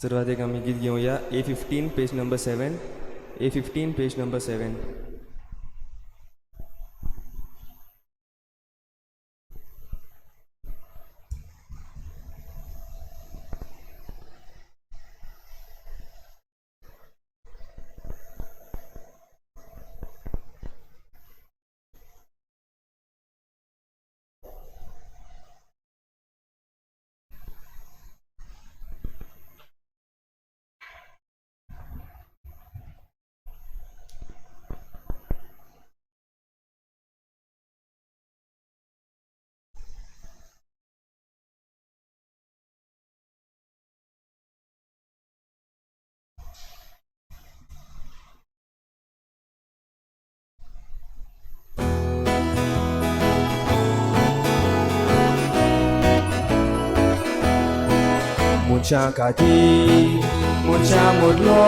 सुरवातेक आमी गीत घेवया A 15 page number 7, A 15 page number 7. मनशां खातीर मनशां मदलो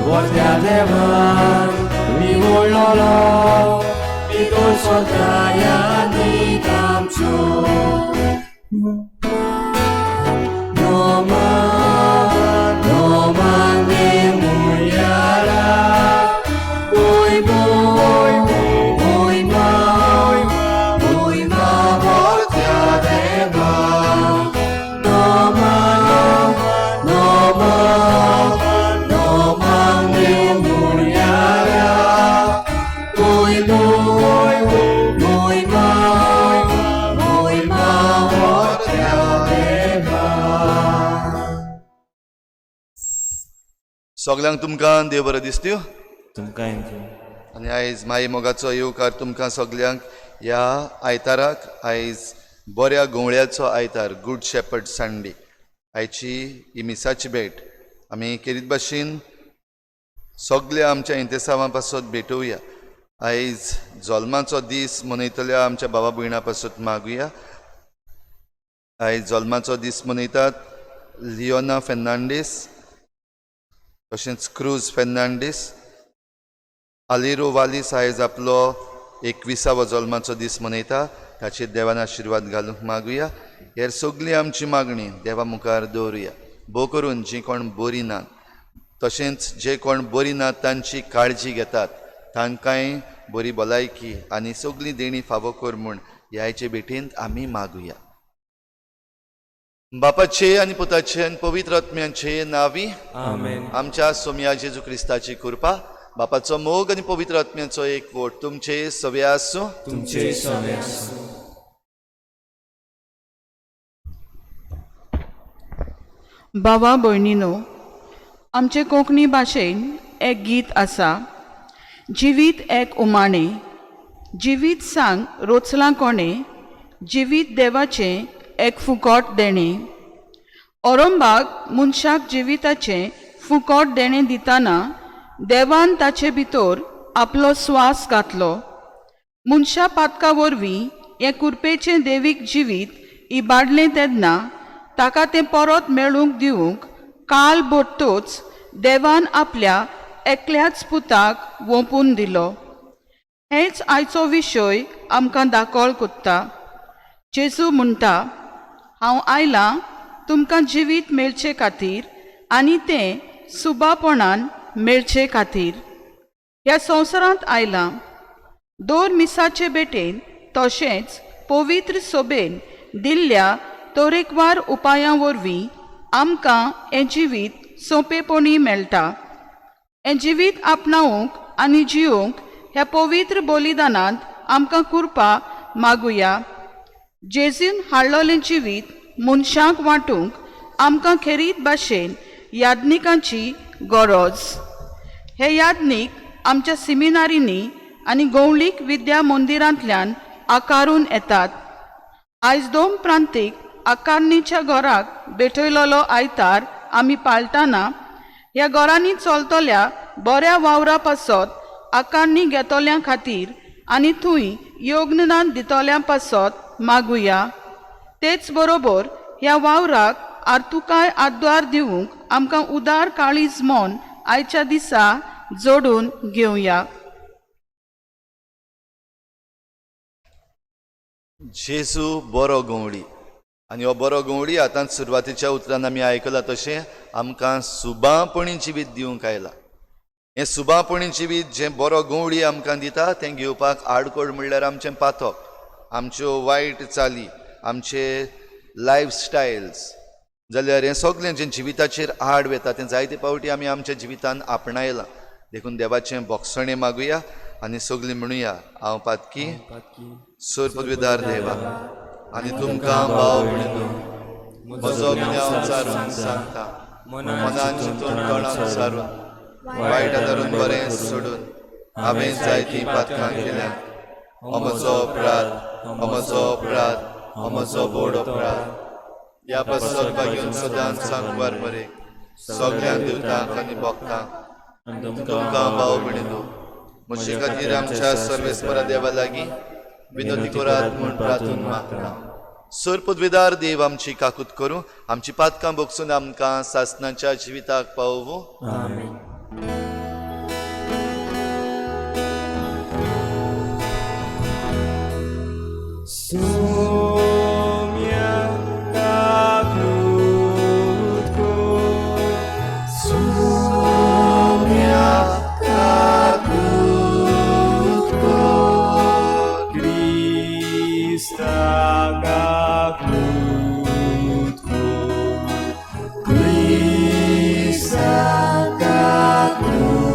व्हडल्या देवान निवडलोलो भितर सरता यादीक आमच्यो. नोमान नोमान मुळयारा बोय बोय बोय माय बोय मा व्हडल्या देवा. नोमान नोमान नोमान मुळयारा बोय बोय बोय माय बोय मा व्हडल्या देवा. सगल्यांक तुमकां देव बरें दिसत्यो. तुमकां. आनी आयज माई मोगाचो येवकार तुमकां सगल्यांक ह्या आयताराक. आयज बऱ्या गवळ्याचो आयतार, गूड शेपर्ड संडे. आयची ही मिसाची भेट आमी केरीत भाशेन सगल्या आमच्या इंतेसांवां पासत भेटोवया. आयज जल्माचो दीस मनयतल्या आमच्या बाबा भयणा पासत मागुया. आयज जल्माचो दीस मनयतात लियोना फेर्नांडीस, तशेंच क्रूज फेर्नांडीस. आलिरो वालीस आयज आपलो 21वो जल्माचो दीस मनयता, ताचेर देवान आशिर्वाद घालूंक मागुया. हेर सगळी आमची मागणी देवा मुखार दवरुया. भोव करून जीं कोण बरीं नात, तशेंच जे कोण बरीं नात तांची काळजी घेतात, तांकांय बरी भलायकी आनी सगळीं देणी फावो कर म्हूण ह्या आयचे भेटेंत आमी मागुया. बापाचे आनी पुताचे आनी पवित्र आत्म्याचे नांवी आमेन. आमच्या सोमया जेजू क्रिस्ताची कृपा, बापाचो मोग आनी पवित्र आत्म्याचो एकवट तुमचे सवे आसूं. तुमचे सवे आसूं. बाबा भयणीनो, आमचे कोंकणी भाशेन एक गीत आसा, जिवीत एक उमाणें, जिवीत सांग रोचलां कोणें, जिवीत देवाचें एक फुकट देणें. औरंबाक मनशाक जिविताचें फुकट देणें दितना देवान ताचे भितर आपलो स्वास घातलो. मनशा पातका वरवीं हें कुरपेचें देवीक जिवीत इबाडलें तेन्ना ताका तें परत मेळूंक दिवंक काल भरतोच देवान आपल्या एकल्याच पुताक वोंपून दिलो. हेंच आयचो विशय आमकां दाखोल कोत्ता. जेजू म्हणटा, हांव आयलां तुमकां जिवीत मेळचे खातीर आनी तें सुबापणान मेळचे खातीर. ह्या संवसारांत आयलां दोन मिसाचे भेटेन तशेंच पवित्र सोबेन दिल्ल्या तरेकवार उपायां वरवीं आमकां हें जिवीत सोंपेपणी मेळटा. हें जिवीत आपणावंक आनी जियोवंक ह्या पवित्र बलिदानांत आमकां कृपा मागुया. जेजून हाडलोलें जिवीत मनशांक वांटूंक आमकां खेरीत भाशेन याज्ञिकांची गरज. हे याज्ञीक आमच्या सिमिनारींनी आनी गवळीक विद्या मंदिरांतल्यान आकारून येतात. आयज दोन प्रांतीक आकारणीच्या घराक भेटयलोलो आयतार आमी पाळटाना ह्या घरांनी चलतल्या बऱ्या वावरा पासत आकारणी घेतोल्या खातीर आनी थंय योगदान दितोल्या पासत मागुया. तेच बरोबर ह्या वावराक आर्तुकाय आद्वार दिवंक आमकां उदार काळीज मन आयच्या दिसा जोडून घेवया. जेजू बरो गवळी. आनी हो बरो गवळी आतांच सुरवातेच्या उतरान आमी आयकलां तशें आमकां सुबांपणी जिवीत दिवंक आयला. हें सुबांपणी जिवीत जें बरो गवळी आमकां दिता तें घेवपाक आडकोळ म्हणल्यार आमचें पातक, आमच्यो वायट चाली, आमचे लायफ स्टायल्स. जाल्यार हें सगळें जें जिविताचेर आड वेता तें जायते फावटी आमी आमच्या जिवितान आपणायलां. देखून देवाचें भोगसणें मागुया आनी सगळीं म्हणुया, हांव पातकी सोर पदवीदार देवा आनी तुमकां भाव भयणींनो म्हजो गुन्यांव सारून सांगता, मनान चिंतून तोंडान सारून वायट धरून बरें सोडून हांवें जायतीं पातकां केल्यांत. हो म्हजो अपराध, हो म्हजो अपराध, हो म्हजो व्हड अपराध. ह्या पासत भाग्यून सदांच सांगवार मरे सगळ्या देवतांक आनी भक्तांक तुमकां भाव भयणींनो म्हजे खातीर आमच्या सर्वेस्परा देवा लागीं विनोदी करात म्हूण प्रार्थून मागता. सर पदवीदार देव आमची काकूत करूं, आमची पातकां भोगसून आमकां सासनाच्या जिविताक पावोवं. आमेन. Soumya kaklutko, Soumya kaklutko, Krista kaklutko, Krista kaklutko,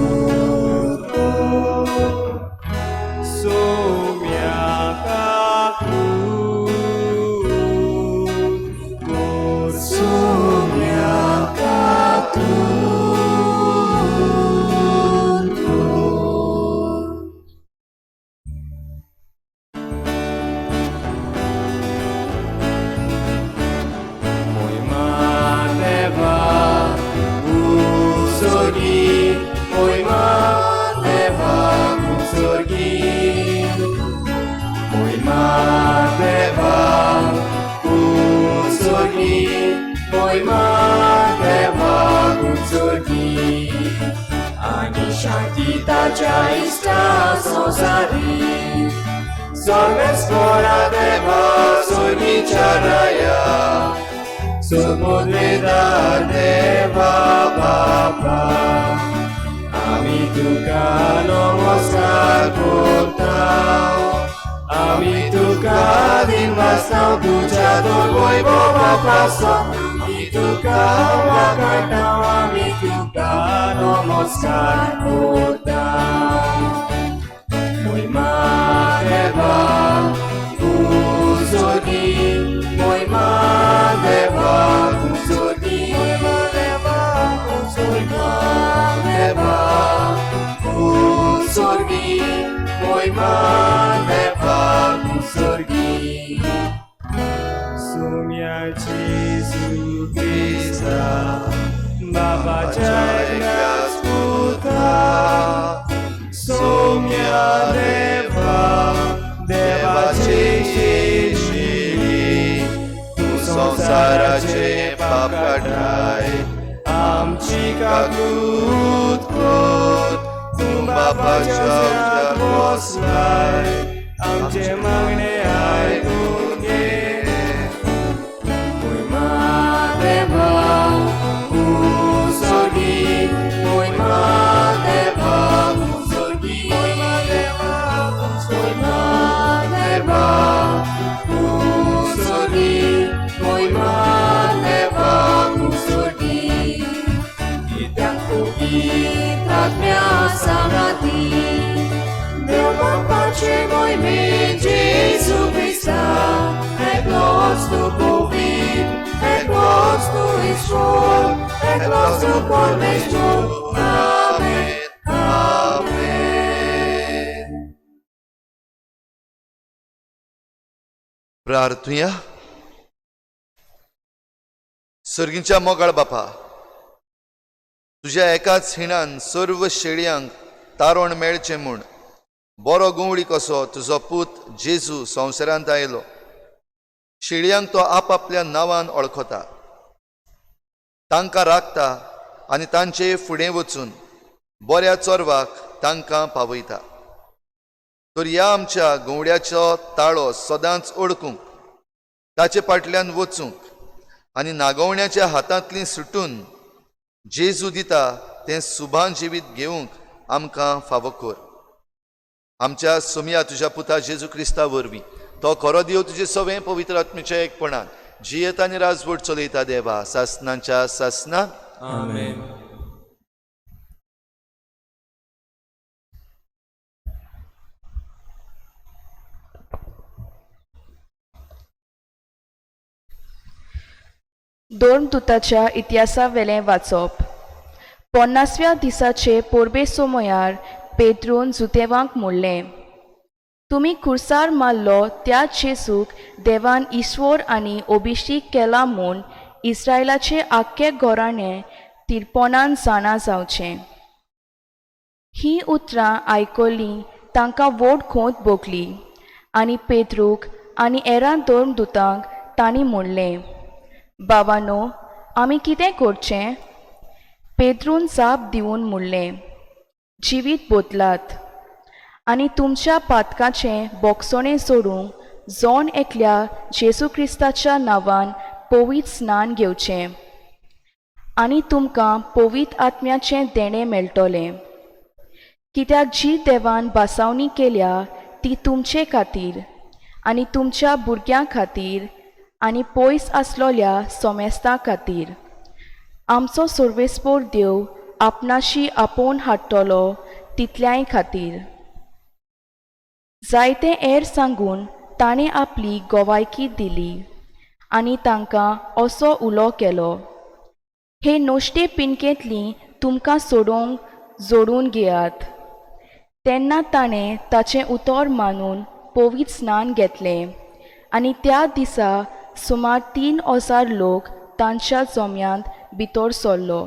Soumya kaklutko, Soumya kaklutko. Moima deva usorgi, moima deva usorgi, moima deva usorgi, moima deva usorgi. Ani shanti ताच्या इश्टा संवसारी, सर्वेस्परा देवा सोगीच्या राया, सुपुद्रेदार देवा बापा, आमी तुका नमस्कार करता, आमी तुका दिनवासता तुज्या वैभवा पासत, आमी तुका वाखाणटा, आमी तुका नमस्कार करता. मोहिमा देवा उजोगी, मोहिमा देवा उजोगी, मोहिमा देवा उजोगी, देवा उजोगी, मोहिमा देवा उजोगी. सोम्या जेजू क्रिस्ता बाबाच्या एकल्याच पुता, सोम्या देवा देवाची शिरी, तूं संवसाराचे पाप काडटाय, आमची काकूत कर. तूं बापाच्या उजव्याक बसलाय, आमचे मागणे आयकून घे. मोहिमा देवा उजोगी, मोहिमा देवा उजोगी, मोहिमा देवा मोहिमा देवा उजोगी, मोहिमा देवा उजोगी. कित्याक पवित्र आत्म्या सांगाती, देव बापाचे मोहिमे जेजू क्रिस्ता, एकलोच तूं पवित्र, एकलोच तूं ईश्वर, एकलोच तूं परमेश्वर. आमेन. आमेन. प्रार्थुया. सर्गीच्या मोगाळ बापा, तुज्या एकाच हिणान सर्व शेळयांक तारण मेळचें म्हूण बरो गवळी कसो तुजो पूत जेजू संवसारांत आयलो. शेळयांक तो आपापल्या नांवान वळखता, तांकां राखता आनी तांचे फुडें वचून बऱ्या चोरवाक तांकां पावयता. तर ह्या आमच्या गवड्याचो ताळो सदांच ओळखूंक ताचे फाटल्यान वचूंक आनी नागोवण्याच्या हातांतली सुटून जेजू दिता तें सुभान जिवीत घेवंक आमकां फावो कर. आमच्या सोमया तुज्या पुता जेजू क्रिस्ता वरवीं तो खरो देव तुजे सवें पवित्र आत्मेच्या एकपणान जियेता आनी राजवट चलयता देवा सासनाच्या सासना. आमेन. दोन दुताच्या इतिहासावेलें वाचप. 50व्या दिसाचे पोरबे सोमयार पेद्रून जुतेवांक म्हणलें, तुमी खुर्सार मारलो त्या जेजूक देवान ईश्वर आनी अभिषेक केला म्हूण इस्रायलाचे आख्खे घराणें तिरपोणान जाणा जावचें. हीं उतरां आयकलीं तांकां व्हड खोंत भोगली आनी पेद्रूक आनी हेरां दोन दुतांक तांणी म्हणलें, बाबानो, आमी कितें करचें? पेद्रून जाप दिवन म्हणलें, जिवीत बदलात आनी तुमच्या पातकाचें बोगसणें सोडूंक जोन एकल्या जेजू क्रिस्ताच्या नांवान पवित्र स्नान घेवचें आनी तुमकां पवित्र आत्म्याचें देणें मेळटलें. कित्याक जी देवान बासावणी केल्या ती तुमचे खातीर आनी तुमच्या भुरग्यां खातीर आनी पयस आसलोल्या सोमेस्तां खातीर. आमचो सर्वेस्पोर देव आपणाशी आपोवन हाडटलो तितल्याय खातीर. जायते एर सांगून ताणें आपली गोवायकी दिली आनी तांकां असो उलो केलो, हे नश्टे पिनकेंतली तुमकां सोडोवंक जोडून घेयात. तेन्ना ताणें ताचें उतर मानून पवित्र स्नान घेतलें आनी त्या दिसा सुमार 3000 लोक तांच्या जम्यांत भितर सरलो.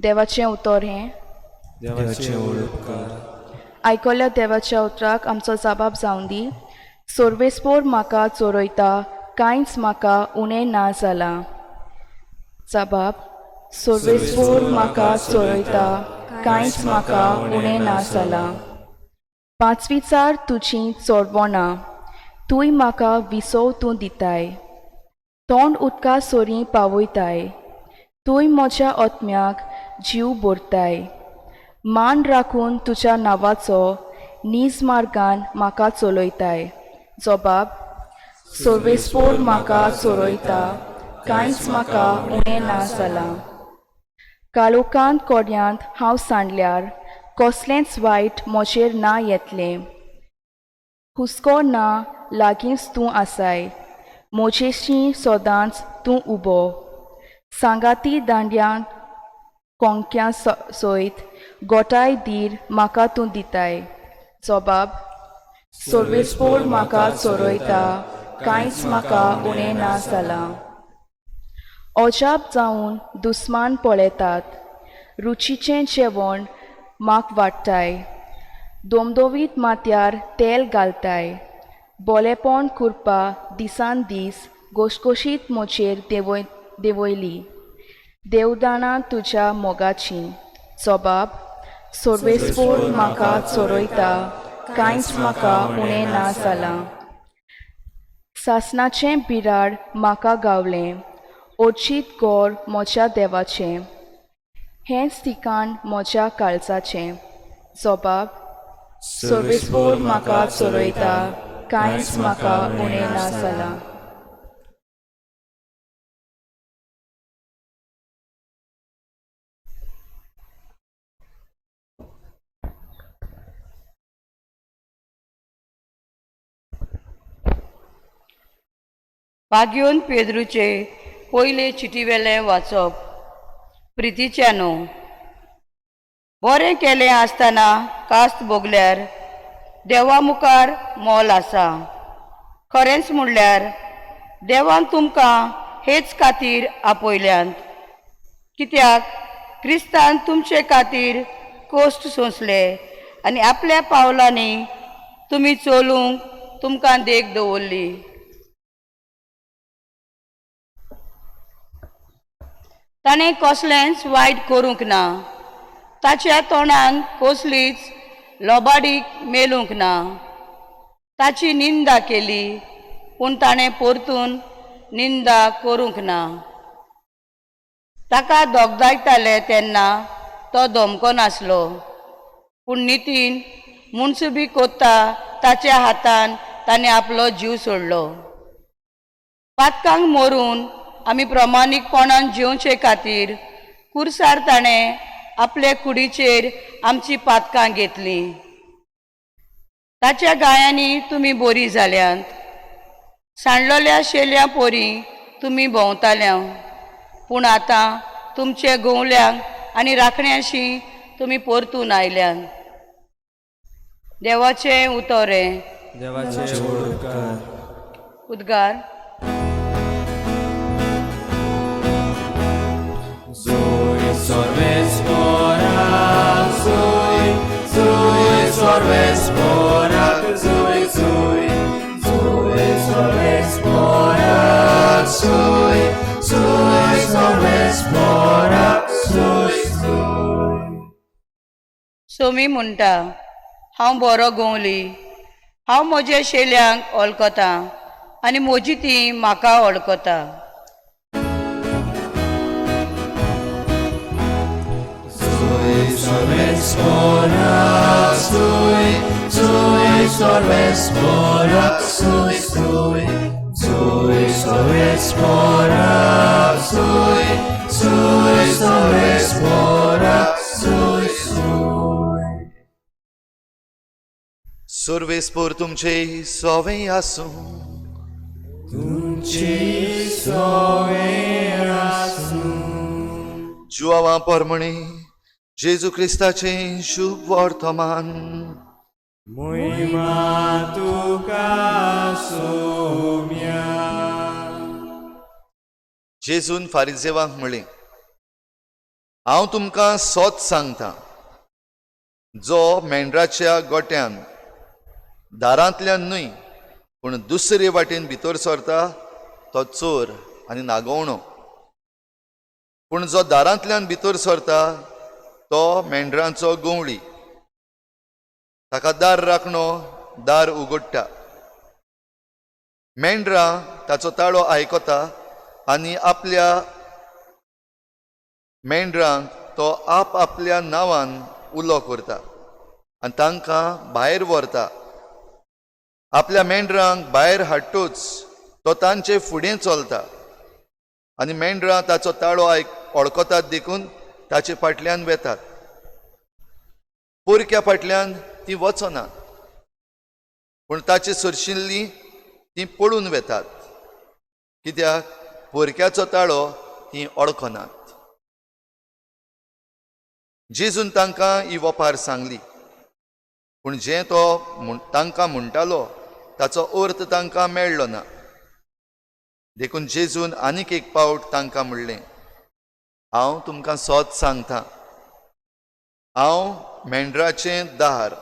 देवाचें उतर हें. देवाचे उपकार. आयकल्या देवाच्या उतराक आमचो जबाब जावन दी. सर्वेस्पोर म्हाका चोरयता, कांयच म्हाका उणें ना जालां. जबाब, सर्वेस्पोर म्हाका चोरयता, कांयच म्हाका उणें ना जालां. पांचवीचार तुजी चोरवणां, तूंय म्हाका विसव तूं दिताय. तोंड उदका सोरी पावयताय, तूंय म्हज्या आत्म्याक जीव भरताय. मान राखून तुज्या नांवाचो नीज मार्गान म्हाका चलयताय. जबाब, सर्वेस्पोर म्हाका चोरयता, कांयच म्हाका उणें ना जालां. काळोखांत कोड्यांत हांव सांडल्यार कसलेंच वायट म्हजेर ना येतलें. हुस्को ना लागींच तूं आसाय, म्हजेशी सदांच तूं उबो. सांगाती दांड्यांत कोंक्या सयत गोठाय धीर म्हाका तूं दिताय. जबाब, सर्वेस्पोर म्हाका चोरयता, कांयच म्हाका उणें ना जालां. अजाप जावन दुस्मान पळयतात, रुचीचें जेवण म्हाक वाडटाय. दोमदोवीत माथ्यार तेल घालताय, बोलेपण कुरपा दिसान दीस गोशगोशीत म्हजेर देंवयली. देवदाणां तुज्या मोगाचीं. जबाब, सर्वेस्पोर म्हाका चोरयता, कांयच म्हाका उणें ना जालां. सासणाचें बिराड म्हाका गावलें, ओचीत गोर म्हज्या देवाचें, हेंच ठिकाण म्हज्या काळजाचें. जबाब, सर्वेस्पोर म्हाका चोरयता, कांयच म्हाका उणें ना जालां. पाग्योन पेद्रूचे पयले चिटीवेलें वाचप. प्रितीच्यानो, बरें केलें आसतना कास्त भोगल्यार देवा मुखार मोल आसा. खरेंच म्हणल्यार देवान तुमकां हेच खातीर आपयल्यांत, कित्याक क्रिस्तान तुमचे खातीर कोश्ट सोंसले आनी आपल्या पावलांनी तुमी चलूंक तुमकां देख दवरली. ताणें कसलेंच वायट करूंक ना, ताच्या तोंडान कसलीच लोबाडीक मेलूंक ना. ताची निंदा केली पूण ताणें परतून निंदा करूंक ना. ताका दोगदायताले तेन्ना तो धमको नासलो, पूण नितीन मुनसुबी कोत्ता ताच्या हातान ताणें आपलो जीव सोडलो. पातकांक मरून आमी प्रमाणीकपणान जिवचे खातीर कुर्सार ताणें आपले कुडीचेर आमची पातकां घेतलीं. ताच्या गायांनी तुमी बरी जाल्यांत. सांडलोल्या शेल्या पोरी तुमी भोंवताल्या, पूण आतां तुमचे गोवल्यांक आनी राखण्याशी तुमी परतून आयल्यात. देवाचें उतर हें. देवाचे उपकार. उद्गार. Zoe sorvespora, Zoe, Zoe sorvespora, Zoe, Zoe, Zoe sorvespora, Zoe, Zoe sorvespora, Zoe, Zoe. Somi म्हणटा, हांव बरो गोवली, हांव म्हज्या शेल्यांक वळखतां आनी म्हजी ती म्हाका वळखता. Zoe sorvespora, Zoe, Zoe sorvespora, Zoe, Zoe, Zoe sorvespora, Zoe, Zoe sorvespora, Zoe, Zoe. सुर्वेस्पोर तुमचे सोवे आसूं. जुआवा परमणे जेजू क्रिस्ताचें शुभ वर्तमान. मोहिमा तुका सोम्या. जेजून फारिजेवांक म्हणलें, हांव तुमकां सोत सांगता, जो मेंढराच्या गोट्यान दारांतल्यान न्हय पूण दुसरे वाटेन भितर सरता तो चोर आनी नागोवणो, पूण जो दारांतल्यान भितर सरता तो मेंढरांचो गवळी. ताका दार राखणो दार उगडटा. मेंढरां ताचो ताळो आयकता आनी आपल्या मेंढरांक तो आप आपल्या नांवान उलो करता आनी तांकां भायर व्हरता. आपल्या मेंढरांक भायर हाडटूच तो तांचे फुडें चलता आनी मेंढरां ताचो ताळो वळखतात देखून ताचे फाटल्यान वेतात. पोरक्या फाटल्यान ती वचनात, पूण ताचे सरशिल्लीं ती पळून वेतात, कित्याक पोरक्याचो ताळो ती वळखनात. जेजून तांकां ही वपार सांगली, पूण जें तो तांकां म्हणटालो ताचो अर्थ तांकां मेळ्ळो ना. देखून जेजून आनीक एक पावट तांकां म्हणलें, हांव तुमकां सोत सांगता, हांव मेंढराचें दार.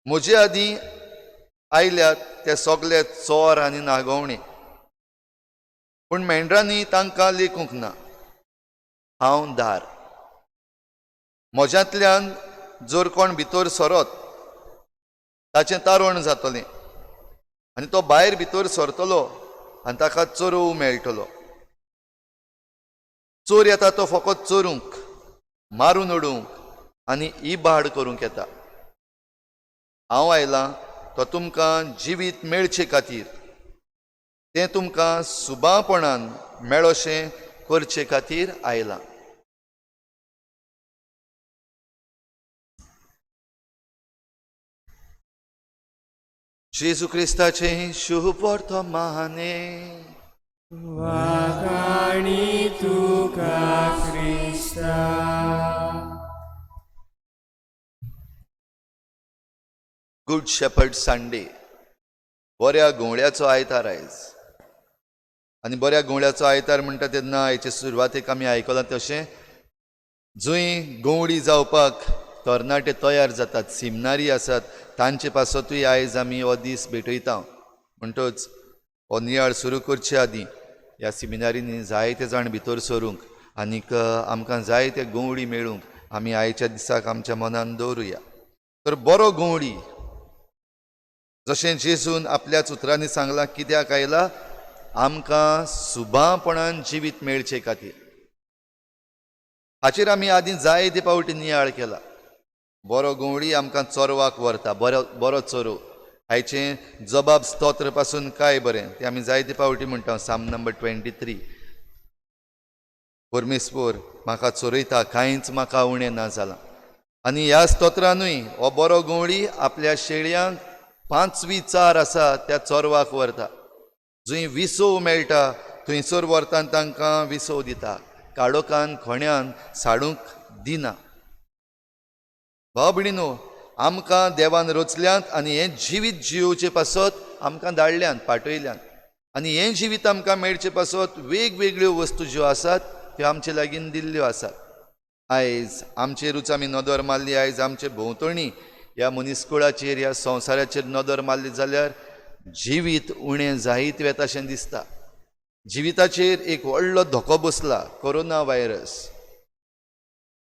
म्हजे आदीं आयल्यात ते सगळे चोर आनी नागोवणे, पूण मेंढरांनी तांकां लेखूंक ना. हांव दार. म्हज्यांतल्यान जर कोण भितर सरत ताचें तारण जातलें आनी तो भायर भितर सरतलो आनी ताका चरोव मेळटलो. चोर येता तो फकत चोरूंक, मारून उडोवंक आनी इबाड करूंक येता. हांव आयलां तो तुमकां जिवीत मेळचे खातीर, तें तुमकां सुबापणान मेळोशें करचे खातीर आयलां. जेजू क्रिस्ताचें शुभ वर्तमाने. वाखाणी तुका क्रिस्ता. गुड शेपर्ड संडे, बऱ्या घोवळ्याचो आयतार आयज. आनी बऱ्या घोवळ्याचो आयतार म्हणटा तेन्ना आयचे सुरवातेक आमी आयकलां तशें जंय गवळी जावपाक तरणाटे तयार जातात, सिमनारी आसात, तांचे पासतूय आयज आमी हो दीस भेटयता. म्हणटच हो नियाळ सुरू करचे आदीं ह्या सिमिनारींनी जायते जाण भितर सरूंक आनीक आमकां जायते गवळी मेळूंक आमी आयच्या दिसाक आमच्या मनान दवरुया. तर बरो गवळी जशें जेजून आपल्याच उतरांनी सांगलां, कित्याक आयला? आमकां सुबापणान जिवीत मेळचे खातीर. हाचेर आमी आदीं जायते फावटी नियाळ केला. बरो गंवळी आमकां चोरवाक व्हरता, बरो बरो चोरू. आयचें जबाब स्तोत्र पासून काय बरें तें आमी जायते फावटी म्हणटा. साम नंबर 23. परमेश्वर म्हाका चोरयता, कांयच म्हाका उणें ना जालां. आनी ह्या स्तोत्रानूय हो बरो गंवळी आपल्या शेळयांक पांचवी चार आसा त्या चोरवाक व्हरता, जंय विसव मेळटा थंयसर व्हरता आनी तांकां विसव दिता, काळोखान खोण्यान साडूंक दिना. भाव भयणीनो, आमकां देवान रचल्यांत आनी हें जिवीत जियोवचे पासत आमकां धाडल्यात, पाठयल्यात. आनी हें जिवीत आमकां मेळचे पासत वेगवेगळ्यो वस्तू ज्यो आसात त्यो आमचे लागीं दिल्ल्यो आसात. आयज आमचेरूच आमी नदर मारली, आयज आमचे भोंवतणी ह्या मनीसकुळाचेर, ह्या संवसाराचेर नदर मारली जाल्यार जिवीत उणें जायत वेता अशें दिसता. जिविताचेर एक व्हडलो धोको बसला, कोरोना व्हायरस.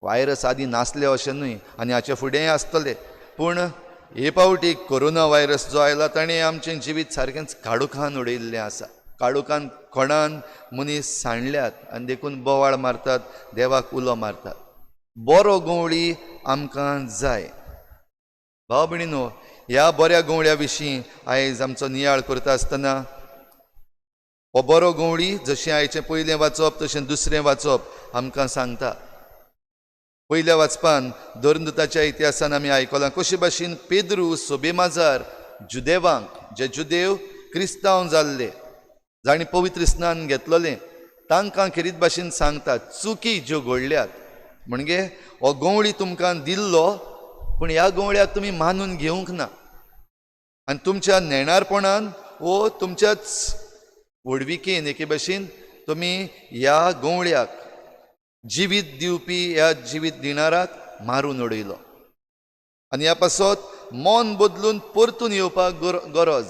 व्हायरस आदीं नासले अशें न्हय आनी हाचे फुडेंय आसतले, पूण हे फावटी कोरोना व्हायरस जो आयला ताणें आमचें जिवीत सारकेंच काळोखान उडयल्लें आसा. काळोखान कोणान मनीस सांडल्यात आनी देखून बोवाळ मारतात, देवाक उलो मारतात. बरो गंवळी आमकां जाय. भाव भयणीनो, ह्या बऱ्या गंवळ्या विशीं आयज आमचो नियाळ करता आसतना हो बरो गंवळी जशें आयचें पयलें वाचप तशें दुसरें वाचप आमकां सांगता. पयल्या वाचपान धर्मदूताच्या इतिहासान आमी आयकलां कशे भाशेन पेद्रू सोबे माजार जुदेवांक, जे जुदेव क्रिस्तांव जाल्ले, जांणी पवित्र स्नान घेतलेलें, तांकां खेरीत भाशेन सांगता चुकी ज्यो घडल्यात, म्हणजे हो गंवळी तुमकां दिल्लो पूण ह्या गंवळ्याक तुमी मानून घेवंक ना आनी तुमच्या नेणारपणान वो तुमच्याच व्हडविकेन एके भाशेन तुमी ह्या गंवळ्याक जिवीत दिवपी, ह्या जिवीत दिणाराक मारून उडयलो. आनी ह्या पासत मन बदलून परतून येवपाक गरज,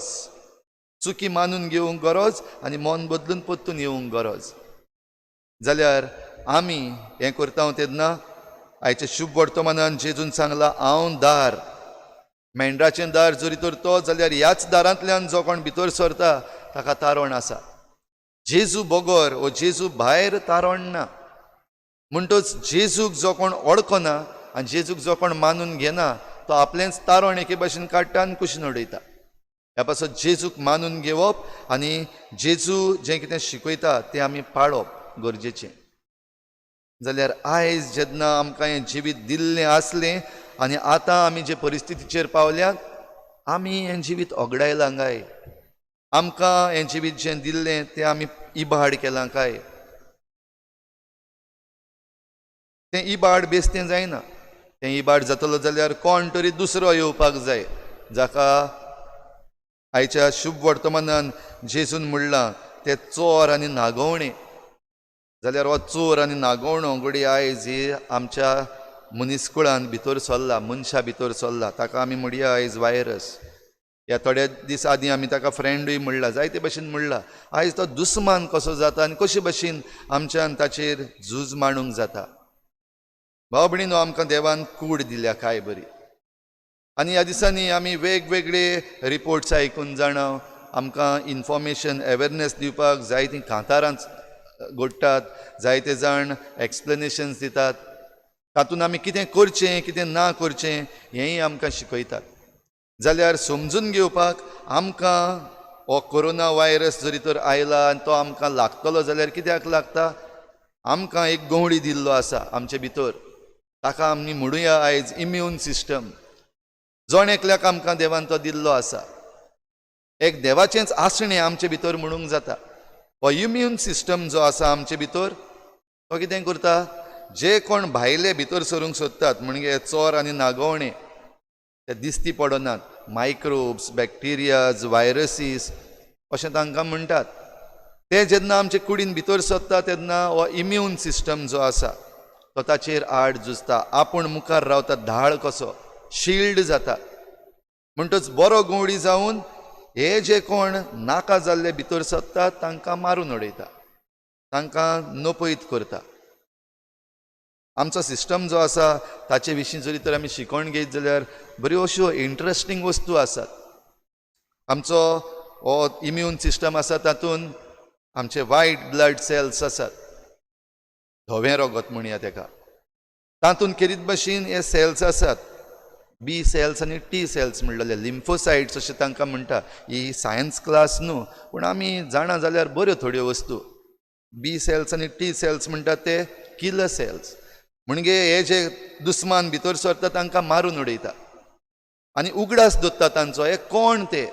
चुकी मानून घेवंक गरज आनी मन बदलून परतून येवंक गरज. जाल्यार आमी हें करता तेन्ना आयच्या शुभ वर्तमानान जेजून सांगलां, हांव दार, मेंढराचें दार जरी तर तो जाल्यार ह्याच दारांतल्यान जो कोण भितर सरता ताका तारण आसा. जेजू बगर वो जेजू भायर तारण ना. म्हणटच जेजूक जो कोण वळखना आनी जेजूक जो कोण मानून घेना तो आपलेंच तारण एके भाशेन काडटा आनी कुशीन उडयता. ह्या पासत जेजूक मानून घेवप आनी जेजू जें कितें शिकयता तें आमी पाळप गरजेचें. जाल्यार आयज जेन्ना आमकां हें जिवीत दिल्लें आसलें आनी आतां आमी जे परिस्थितीचेर पावल्यात, आमी हें जिवीत ओगडायलां काय? आमकां हें जिवीत जें दिल्लें तें आमी इबाड केलां काय? तें इबाड बेस्तें जायना. तें इबाड जातलो जाल्यार कोण तरी दुसरो येवपाक जाय, जाका आयच्या शुभ वर्तमानान जेजून म्हणलां ते चोर आनी नागोवणे. जाल्यार हो चोर आनी नागोवणो घडये आयज ही आमच्या मनीसकुळान भितर सरला, मनशा भितर सरला, ताका आमी म्हणया आयज व्हायरस. ह्या थोड्या दीस आदीं आमी ताका फ्रेंडूय म्हणला, जायते भाशेन म्हणला. आयज तो दुस्मान कसो जाता आनी कशे भाशेन आमच्यान ताचेर झूज मांडूंक जाता. भाव भयणीनो, आमकां देवान कूड दिल्या काय बरी, आनी ह्या दिसांनी आमी वेगवेगळे रिपोर्ट्स आयकून जाणा, आमकां इन्फॉर्मेशन अवेरनेस दिवपाक जायतीं कांतारां घडटात, जायते जाण एक्सप्लेनेशन्स दितात, तातूंत आमी कितें करचें कितें ना करचें हेंय आमकां शिकयतात. जाल्यार समजून घेवपाक आमकां हो कोरोना व्हायरस जरी तर आयला आनी तो आमकां लागतलो जाल्यार कित्याक लागता? आमकां एक गंवळी दिल्लो आसा आमचे भितर, ताका आमी म्हणुया आयज इम्यून सिस्टम. जण एकल्याक आमकां देवान तो दिल्लो आसा, एक देवाचेंच आसणें आमचे भितर म्हणूंक जाता. हो इम्यून सिस्टम जो आसा आमचे भितर तो कितें करता, जे कोण भायले भितर सरूंक सोदतात म्हणजे चोर आनी नागोवणे, ते दिसती पडनात, मायक्रोब्स, बॅक्टिरियाज, व्हायरसीस अशें तांकां म्हणटात. ते जेन्ना आमचे कुडीन भितर सरता तेन्ना हो इम्यून सिस्टम जो आसा तो ताचेर आड झुजता, आपूण मुखार रावता, धाळ कसो शिल्ड जाता. म्हणटच बरो गंवडी जावन हे जे कोण नाका जाल्ले भितर सरतात तांकां मारून उडयता, तांकां नपयत करता. आमचो सिस्टम जो आसा ताचे विशीं जरी तर आमी शिकोवन घेयत जाल्यार बऱ्यो अश्यो इंट्रस्टींग वस्तू आसात. आमचो हो इम्यून सिस्टम आसा तातूंत आमचे वायट ब्लड सेल्स आसात, धवें रगत म्हणया तेका. तातूंत खेरीत भशेन हे सेल्स आसात, बी सेल्स आनी टी सेल्स म्हणलेले, लिम्फोसायट्स अशें तांकां म्हणटा. ही सायन्स क्लास न्हू, पूण आमी जाणा जाल्यार बऱ्यो थोड्यो वस्तू. बी सेल्स आनी टी सेल्स म्हणटात ते किलर सेल्स, म्हणजे हे जे दुस्मान भितर सरता तांकां मारून उडयता आनी उगडास दवरता तांचो हे कोण ते.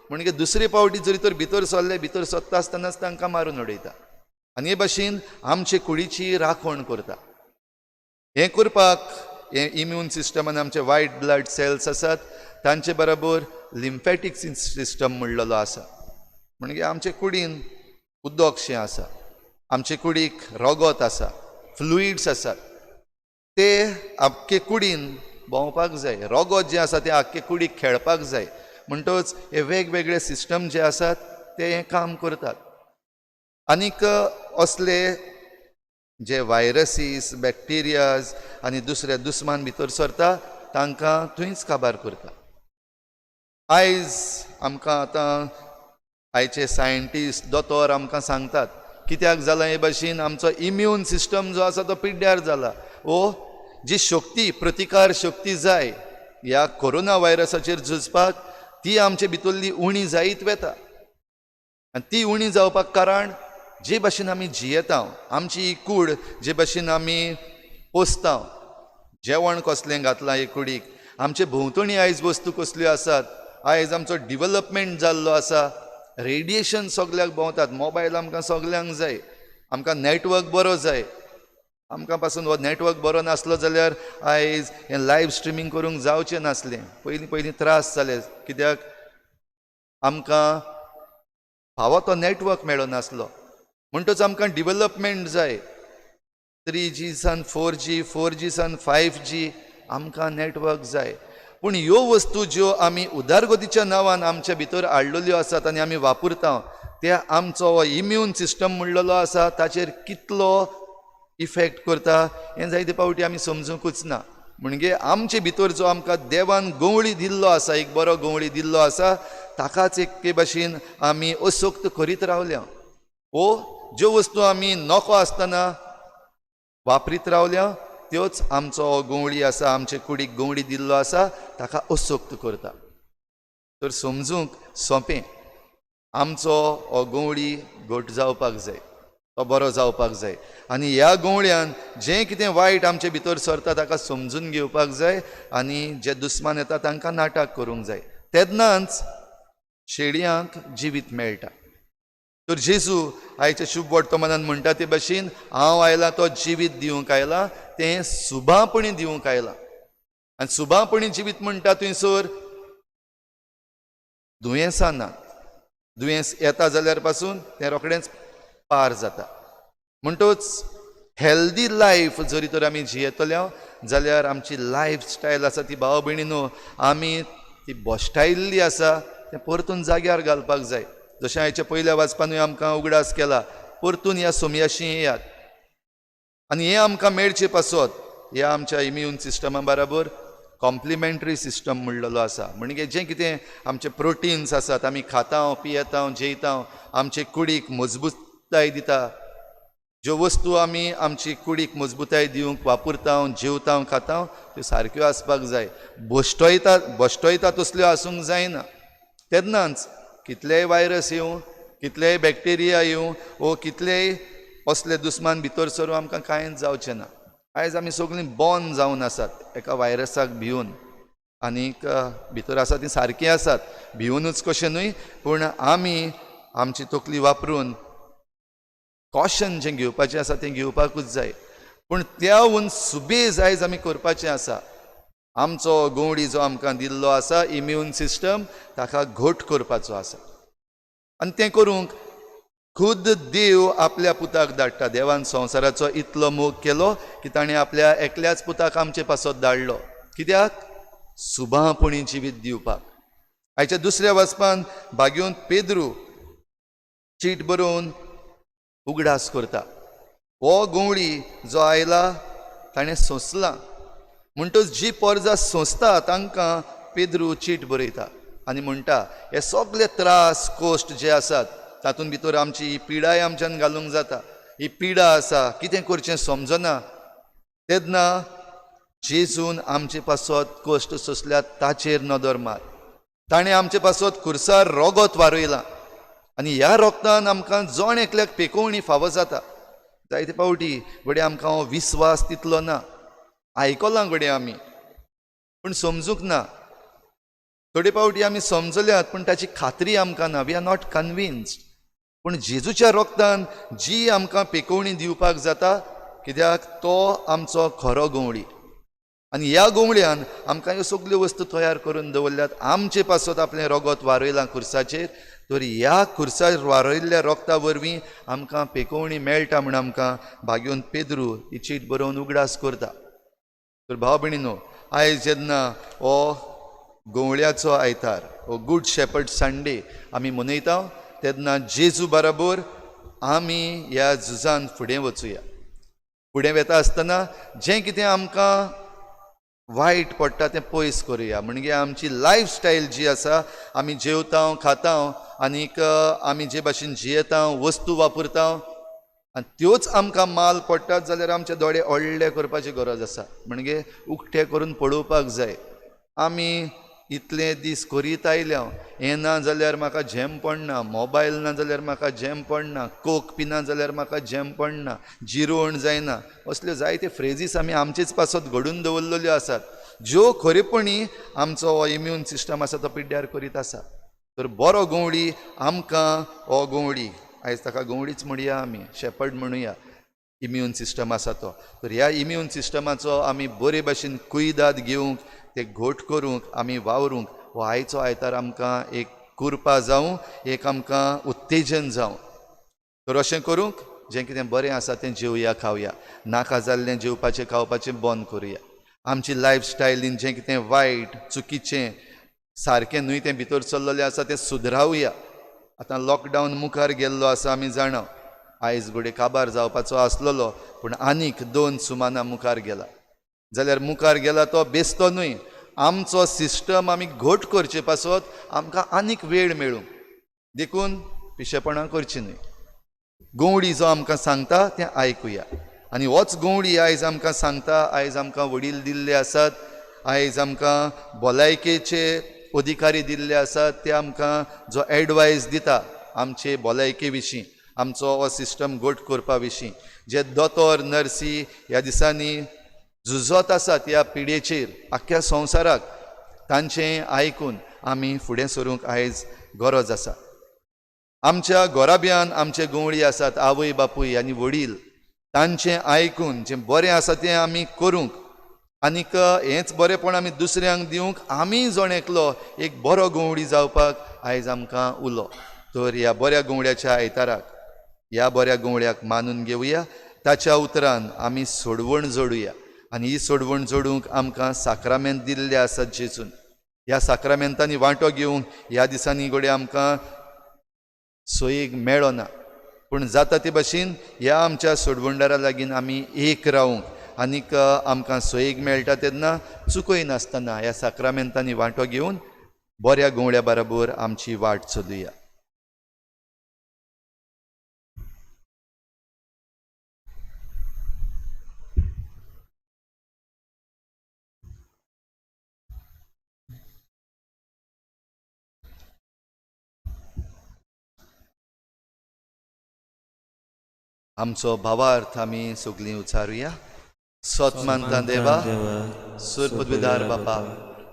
म्हणजे दुसरे पावटी जरी तर भितर सरले, भितर सरता आसतनाच तांकां मारून उडयता आनी हे भाशेन आमचे कुडीची राखण करता. हें करपाक हें इम्यून सिस्टम आनी आमचे वायट ब्लड सेल्स आसात तांचे बरोबर लिम्फॅटीक सिस्टम म्हणलेलो आसा. म्हणजे आमचे कुडीन उदकशें आसा, आमचे कुडीक रगत आसा, फ्लुइड्स आसात, ते आख्खे कुडीन भोंवपाक जाय. रगत जें आसा तें आख्खे कुडीक खेळपाक जाय. म्हणटच हे वेगवेगळे सिस्टम जे आसात ते हें काम करतात. आनीक असले जे वायरसीस, बॅक्टिरियाज आनी दुसरे दुस्मान भितर सरता तांकां थंयच काबार करता. आयज आमकां आतां आयचे सायंटिस्ट, दोतोर आमकां सांगतात कित्याक जालां हे भाशेन आमचो इम्यून सिस्टम जो आसा तो पिड्ड्यार जाला. ओ जी शक्ती, प्रतिकार शक्ती जाय ह्या कोरोना व्हायरसाचेर झुजपाक, ती आमचे भितरली उणी जायत वता. आनी ती उणी जावपाक कारण जे भाशेन आमी जियेता, आमची ही कूड जे भाशेन आमी पोसता, जेवण कसलें घातलां हे कुडीक, आमचे भोंवतणी आयज वस्तू कसल्यो आसात, आयज आमचो डिवलपमेंट जाल्लो आसा, रेडिएशन सगल्याक भोंवतात, मोबायल आमकां सगल्यांक जाय, आमकां नॅटवर्क बरो जाय. आमकां पासून हो नॅटवर्क बरो नासलो जाल्यार आयज हें लायव स्ट्रिमींग करूंक जावचें नासलें. पयलीं पयलीं त्रास जाले कित्याक आमकां फावो तो नॅटवर्क मेळनासलो. म्हणटच आमकां डिवलपमेंट जाय. 3G सान 4G, 4G सान 5G आमकां नॅटवर्क जाय. पूण ह्यो वस्तू ज्यो आमी उदरगतीच्या नांवान आमच्या भितर हाडलेल्यो आसात आनी आमी वापरता, ते आमचो हो इम्यून सिस्टम म्हणलेलो आसा ताचेर कितलो इफेक्ट करता हें जायते फावटी आमी समजूंकूच ना. म्हणजे आमचे भितर जो आमकां देवान गंवळी दिल्लो आसा, एक बरो गंवळी दिल्लो आसा, ताकाच एके भाशेन आमी असक्त करीत रावल्या. ओ ज्यो वस्तू आमी नको आसतना वापरीत रावल्या त्योच आमचो गंवळी आसा, आमचे कुडीक गंवळी दिल्लो आसा ताका असक्त करता. तर समजूंक सोंपें, आमचो हो गंवळी घट जावपाक जाय, तो बरो जावपाक जाय आनी ह्या गंवळ्यान जें कितें वायट आमचे भितर सरता ताका समजून घेवपाक जाय आनी जे दुस्मान येता तांकां नाटक करूंक जाय, तेन्नाच शेळयांक जिवीत मेळटा. तर जेजू आयच्या शुभ वर्तमानान म्हणटा ते भाशेन हांव आयला तो जिवीत दिवंक आयला, तें सुभापणी दिवंक आयला. आनी सुभापणी जिवीत म्हणटा थंयसर दुयेंसां ना, दुयेंस येता जाल्यार पासून तें रोखडेंच पार जाता. म्हणटच हेल्दी लायफ जरी तर आमी जियेतले जाल्यार आमची लायफ स्टायल आसा ती भाव भयणी न्हू आमी ती भश्टायल्ली आसा तें परतून जाग्यार घालपाक जाय. जशें आयच्या पयल्या वाचपानूय आमकां उगडास केला, परतून ह्या सोमयाशी येयात आनी हें आमकां मेळचें पासत ह्या आमच्या इम्यून सिस्टमा बराबर कॉम्प्लिमेंट्री सिस्टम म्हणलेलो आसा. म्हणजे जें कितें आमचे प्रोटिन्स आसात, आमी खाता, पियेता, जेयता, आमचे कुडीक मजबूताय दिता. ज्यो वस्तू आमी आमची कुडीक मजबूताय दिवंक वापरता, जेवता, खाता, त्यो सारक्यो आसपाक जाय. भश्टयता भश्टयता तसल्यो आसूंक जायना. तेन्नाच कितलेय वायरस येवं, कितलेय बॅक्टेरिया येवं वो कितलेय असले दुस्मान भितर सरूं, आमकां कांयच जावचें ना. आयज आमी सगळीं बॉन जावन आसात एका वायरसाक भिवन, आनीक भितर आसा तीं सारकीं आसात, भिवनूच कशें न्हय, पूण आमी आमची तकली वापरून कॉशन जें घेवपाचें आसा तें घेवपाकूच जाय. पूण त्याहून सुबेज आयज आमी करपाचें आसा, आमचो गंवडी जो आमकां दिल्लो आसा इम्यून सिस्टम ताका घट करपाचो आसा. आनी तें करूंक खुद्द देव आपल्या पुताक धाडटा. देवान संवसाराचो इतलो मोग केलो की ताणें आपल्या एकल्याच पुताक आमचे पासत धाडलो. कित्याक? सुभापणी जिवीत दिवपाक. आयच्या दुसऱ्या वाचपान भाग्योन पेद्रू चीट बरोवन उगडास करता, हो गंवळी जो आयला ताणें सोंसला. म्हणटच जी पोरजा सोंसता तांकां पेद्रू चीट बरयता. आनी म्हणटा हे सगळे त्रास कश्ट जे आसात तातूंत भितर आमची ही पिडाय आमच्यान घालूंक जाता. ही पिडा आसा, कितें करचें समजना, तेन्ना जेजून आमचे पासत कश्ट सोंसल्यात ताचेर नदर मार. ताणें आमचे पासत खुर्सार रोगोत वारयलां आनी ह्या रोगतान आमकां जण एकल्याक पेकोवणी फावो जाता. जायते फावटी घडये आमकां हो विस्वास तितलो ना, आयकलां घडये आमी पूण समजूंक ना. थोडे फावटी आमी समजल्यात पूण ताची खात्री आमकां ना, we are not convinced. पूण जेजूच्या रोगतान जी आमकां पेकोवणी दिवपाक जाता, कित्याक तो आमचो खरो गंवळी आनी ह्या गंवळ्यान आमकां ह्यो सगल्यो वस्तू तयार करून दवरल्यात. आमचे पासत आपलें रोगोत वारयलां खुर्साचेर, तर ह्या खुर्सार वारयल्ल्या रोगता वरवीं आमकां पेकोवणी मेळटा म्हूण आमकां भाग्योन पेद्रू ही चीट बरोवन उगडास करता. तर भाव भयणीनो, आयज जेन्ना हो गंवळ्याचो आयतार, हो गूड शेपर्ड संडे आमी मनयता, तेन्ना जेजू बराबर आमी ह्या झुजान फुडें वचुया. फुडें वता आसतना जें कितें आमकां वायट पडटा तें पयस करुया. म्हणजे आमची लायफस्टायल जी आसा, आमी जेवता खाता आनीक आमी जे भाशेन जियेता, वस्तू वापरता आनी त्योच आमकां माल पडटात जाल्यार आमचे दोळे व्हडले करपाची गरज आसा. म्हणजे उकते करून पळोवपाक जाय. आमी इतले दीस करीत आयल्या, हें ना जाल्यार म्हाका झेम पडना, मोबायल ना जाल्यार म्हाका झेम पडना, कोक पिना जाल्यार म्हाका झेम पडना, जिरोवण जायना, असल्यो जायते फ्रेजीस आमी आमचेच पासत घडून दवरलेल्यो आसात, ज्यो खरेपणी आमचो हो इम्यून सिस्टम आसा तो पिड्ड्यार करीत आसा. तर बरो गंवळी आमकां हो गंवळी, आयज ताका गंवळीच म्हणया आमी, शेपर्ड म्हणुया, इम्यून सिस्टम आसा तो. तर ह्या इम्यून सिस्टमाचो आमी बरे भाशेन कुयदाद घेवंक, ते घोट करूंक, आमी वावरूंक हो आयचो आयतार आमकां एक कुरपा जावं, एक आमकां उत्तेजन जावं. तर अशें करूंक जें कितें बरें आसा तें जेवया खावया, नाका जाल्लें जेवपाचें खावपाचें बंद करुया. आमची लायफस्टायलीन जें कितें वायट चुकीचें सारकें न्हय तें भितर चल्लेलें आसा तें सुदरावया. आतां लॉकडावन मुखार गेल्लो आसा आमी जाणा, आयज घडये काबार जावपाचो आसलेलो पूण आनीक 2 सुमानां मुखार गेला जाल्यार मुखार गेला तो बेस्तो न्हय. आमचो सिस्टम आमी घट करचे पासत आमकां आनीक वेळ मेळूं, देखून पिशेपणां करची न्हय. गंवडी जो आमकां सांगता तें आयकुया आनी होच गंवडी आयज आमकां सांगता, आयज आमकां वडील दिल्ले आसात, आयज आमकां भलायकेचे अधिकारी दिल्ले आसात, ते आमकां जो एडवायस दिता आमचे भलायके विशीं, आमचो हो सिस्टम घट करपा विशीं, जे दोतोर नर्सी ह्या दिसांनी झुजत आसात ह्या पिडेचेर आख्ख्या संवसाराक, तांचें आयकून आमी फुडें सरूंक आयज गरज आसा. आमच्या घराब्यान आमचे गंवळी आसात, आवय बापूय आनी वडील, तांचें आयकून जें बरें आसा तें आमी करूंक आनीक हेंच बरेंपण आमी दुसऱ्यांक दिवंक आमी जण एकलो एक बरो गंवळी जावपाक आयज आमकां उलो. तर ह्या बऱ्या गंवळ्याच्या आयताराक ह्या बऱ्या गंवळ्याक मानून घेवया, ताच्या उतरान आमी सोडवण जोडुया आनी ही सोडवण जोडूंक आमकां साक्रामेंत दिल्ले आसात जेजून. ह्या साक्रामेंतांनी वांटो घेवंक ह्या दिसांनी घडये आमकां सोयीक मेळना, पूण जाता ते भाशेन ह्या आमच्या सोडवणदारा लागीं आमी एक रावूंक आनीक आमकां सोयीक मेळटा तेन्ना चुकयनासतना ह्या साक्रामेंतांनी वांटो घेवन बऱ्या गंवळ्या बराबर आमची वाट चलुया. आमचो भावार्थ आमी सगळीं उचारुया. सत मानता देवा, सूर पदवीदार बापा,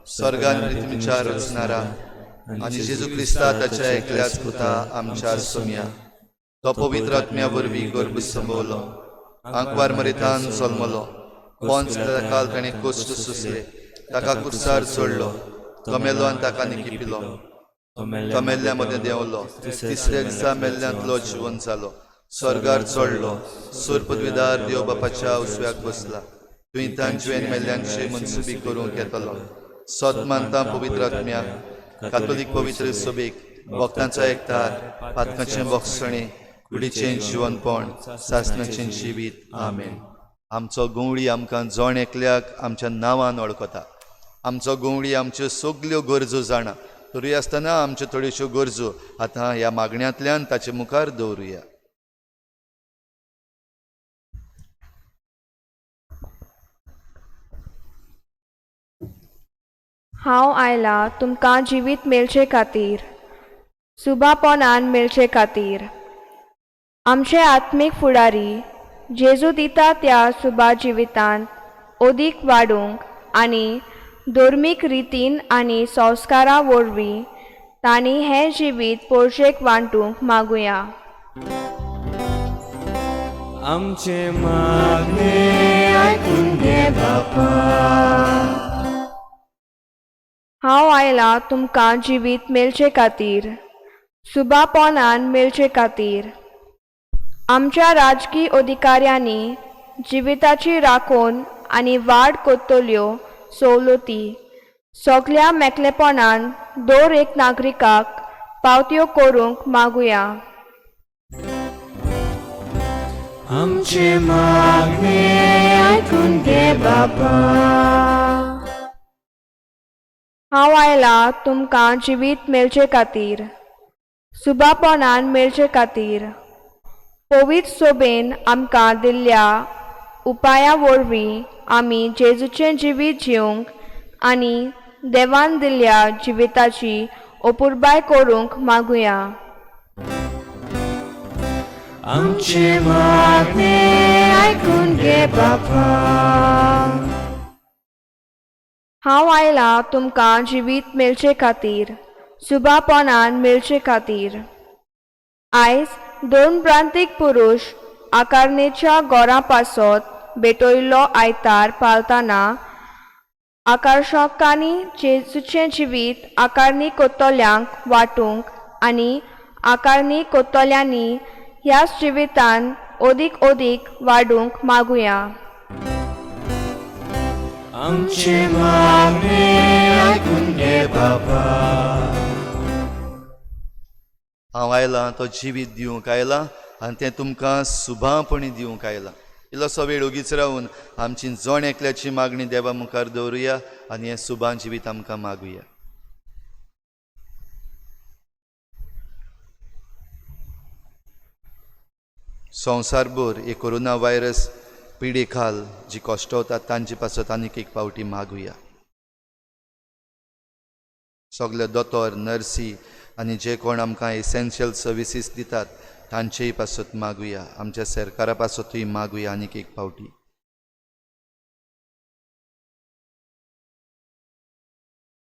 स्वर्गान पृथ्वीच्या रचणारा आनी जेजू क्रिस्ता ताच्या एकल्याच पुता आमच्या सोम्या, तो पवित्र आत्म्या वरवीं गर्भ संभवलो, आंकवार मरेतान जल्मलो, पोंच काल ताणें कश्ट सोंसले, ताका कुर्सार चडलो, तो मेलो आनी ताका निकिपिलो, तो मेल्ल्या मदें देंवलो, तिसऱ्या दिसा मेल्ल्यांतलो जिवन जालो, स्वर्गार चडलो, सूर पदवीदार देव बापाच्या उजव्याक बसला, तुवें तांचे मेल्ल्यांचे मनसुबी करूंक येतलो. सत मानता पवित्र आत्म्या, कातोलीक पवित्र सभेक, भक्तांचो एकतार, पातकाचें बक्षणें, कुडीचें जिवनपण, सासणाचें जिवीत. आमेन. आमचो गंवळी आमकां जण एकल्याक आमच्या नांवान वळखता, आमचो गंवळी आमच्यो सगल्यो गरजो जाणा. तरी आसतना आमच्यो थोड्योश्यो गरजो आतां ह्या मागण्यांतल्यान ताचे मुखार दवरुया. हांव आयलां तुमकां जिवीत मेळचे खातीर, सुबापणान मेळचे खातीर. आमचे आत्मीक फुडारी जेजू दिता त्या सुबा जिवितांत अदीक वाडूंक आनी धर्मीक रितीन आनी संस्कारा वरवीं तांणी हें जिवीत पोरशेक वांटूंक मागुया. आमचें मागणें आयकून घे बापा. हांव आयलां तुमकां जिवीत मेळचे खातीर, सुबापणान मेळचे खातीर. आमच्या राजकी अधिकाऱ्यांनी जिविताची राखून आनी वाड करतल्यो सवलती सगल्या मेकळेपणान दर एक नागरिकाक पावत्यो करूंक मागुया. आमचें मागणें आयकून घे बापा. हांव आयलां तुमकां जिवीत मेळचे खातीर, सुबापणान मेळचे खातीर. पवित्र सोबेन आमकां दिल्ल्या उपाया वरवीं आमी जेजूचें जिवीत जिवंक आनी देवान दिल्ल्या जिविताची अपुरबाय करूंक मागुया. आमचें मागणें आयकून घे बापा. हांव आयलां तुमकां जिवीत मेळचे खातीर, सुबापणान मेळचे खातीर. आयज दोन प्रांतीक पुरूश आकारणेच्या गोरां पासत भेटयल्लो आयतार पाळतना आकर्शकांनी जेजूचें जिवीत आकारणी कोत्तल्यांक वांटूंक आनी आकारणी कोत्तल्यांनी ह्याच जिवितान अदीक अदीक वाडूंक मागुया. आमचें मागणें आयकून घे बापा. हांव आयलां तो जिवीत दिवंक आयलां आनी तें तुमकां सुभापणी दिवंक आयलां. इल्लोसो वेळ ओगीच रावन आमची जण एकल्याची मागणी देवा मुखार दवरुया आनी हें सुभां जिवीत आमकां मागुया. संवसारभर हे कोरोना व्हायरस पिडे खाल जी कश्टवतात तांचे पासत आनीक एक फावटी मागुया. सगळे दोतोर, नर्सी आनी जे कोण आमकां एसेन्शियल सर्विसीस दितात तांचेय पासत मागुया. आमच्या सरकारा पासतूय मागुया आनीक एक फावटी.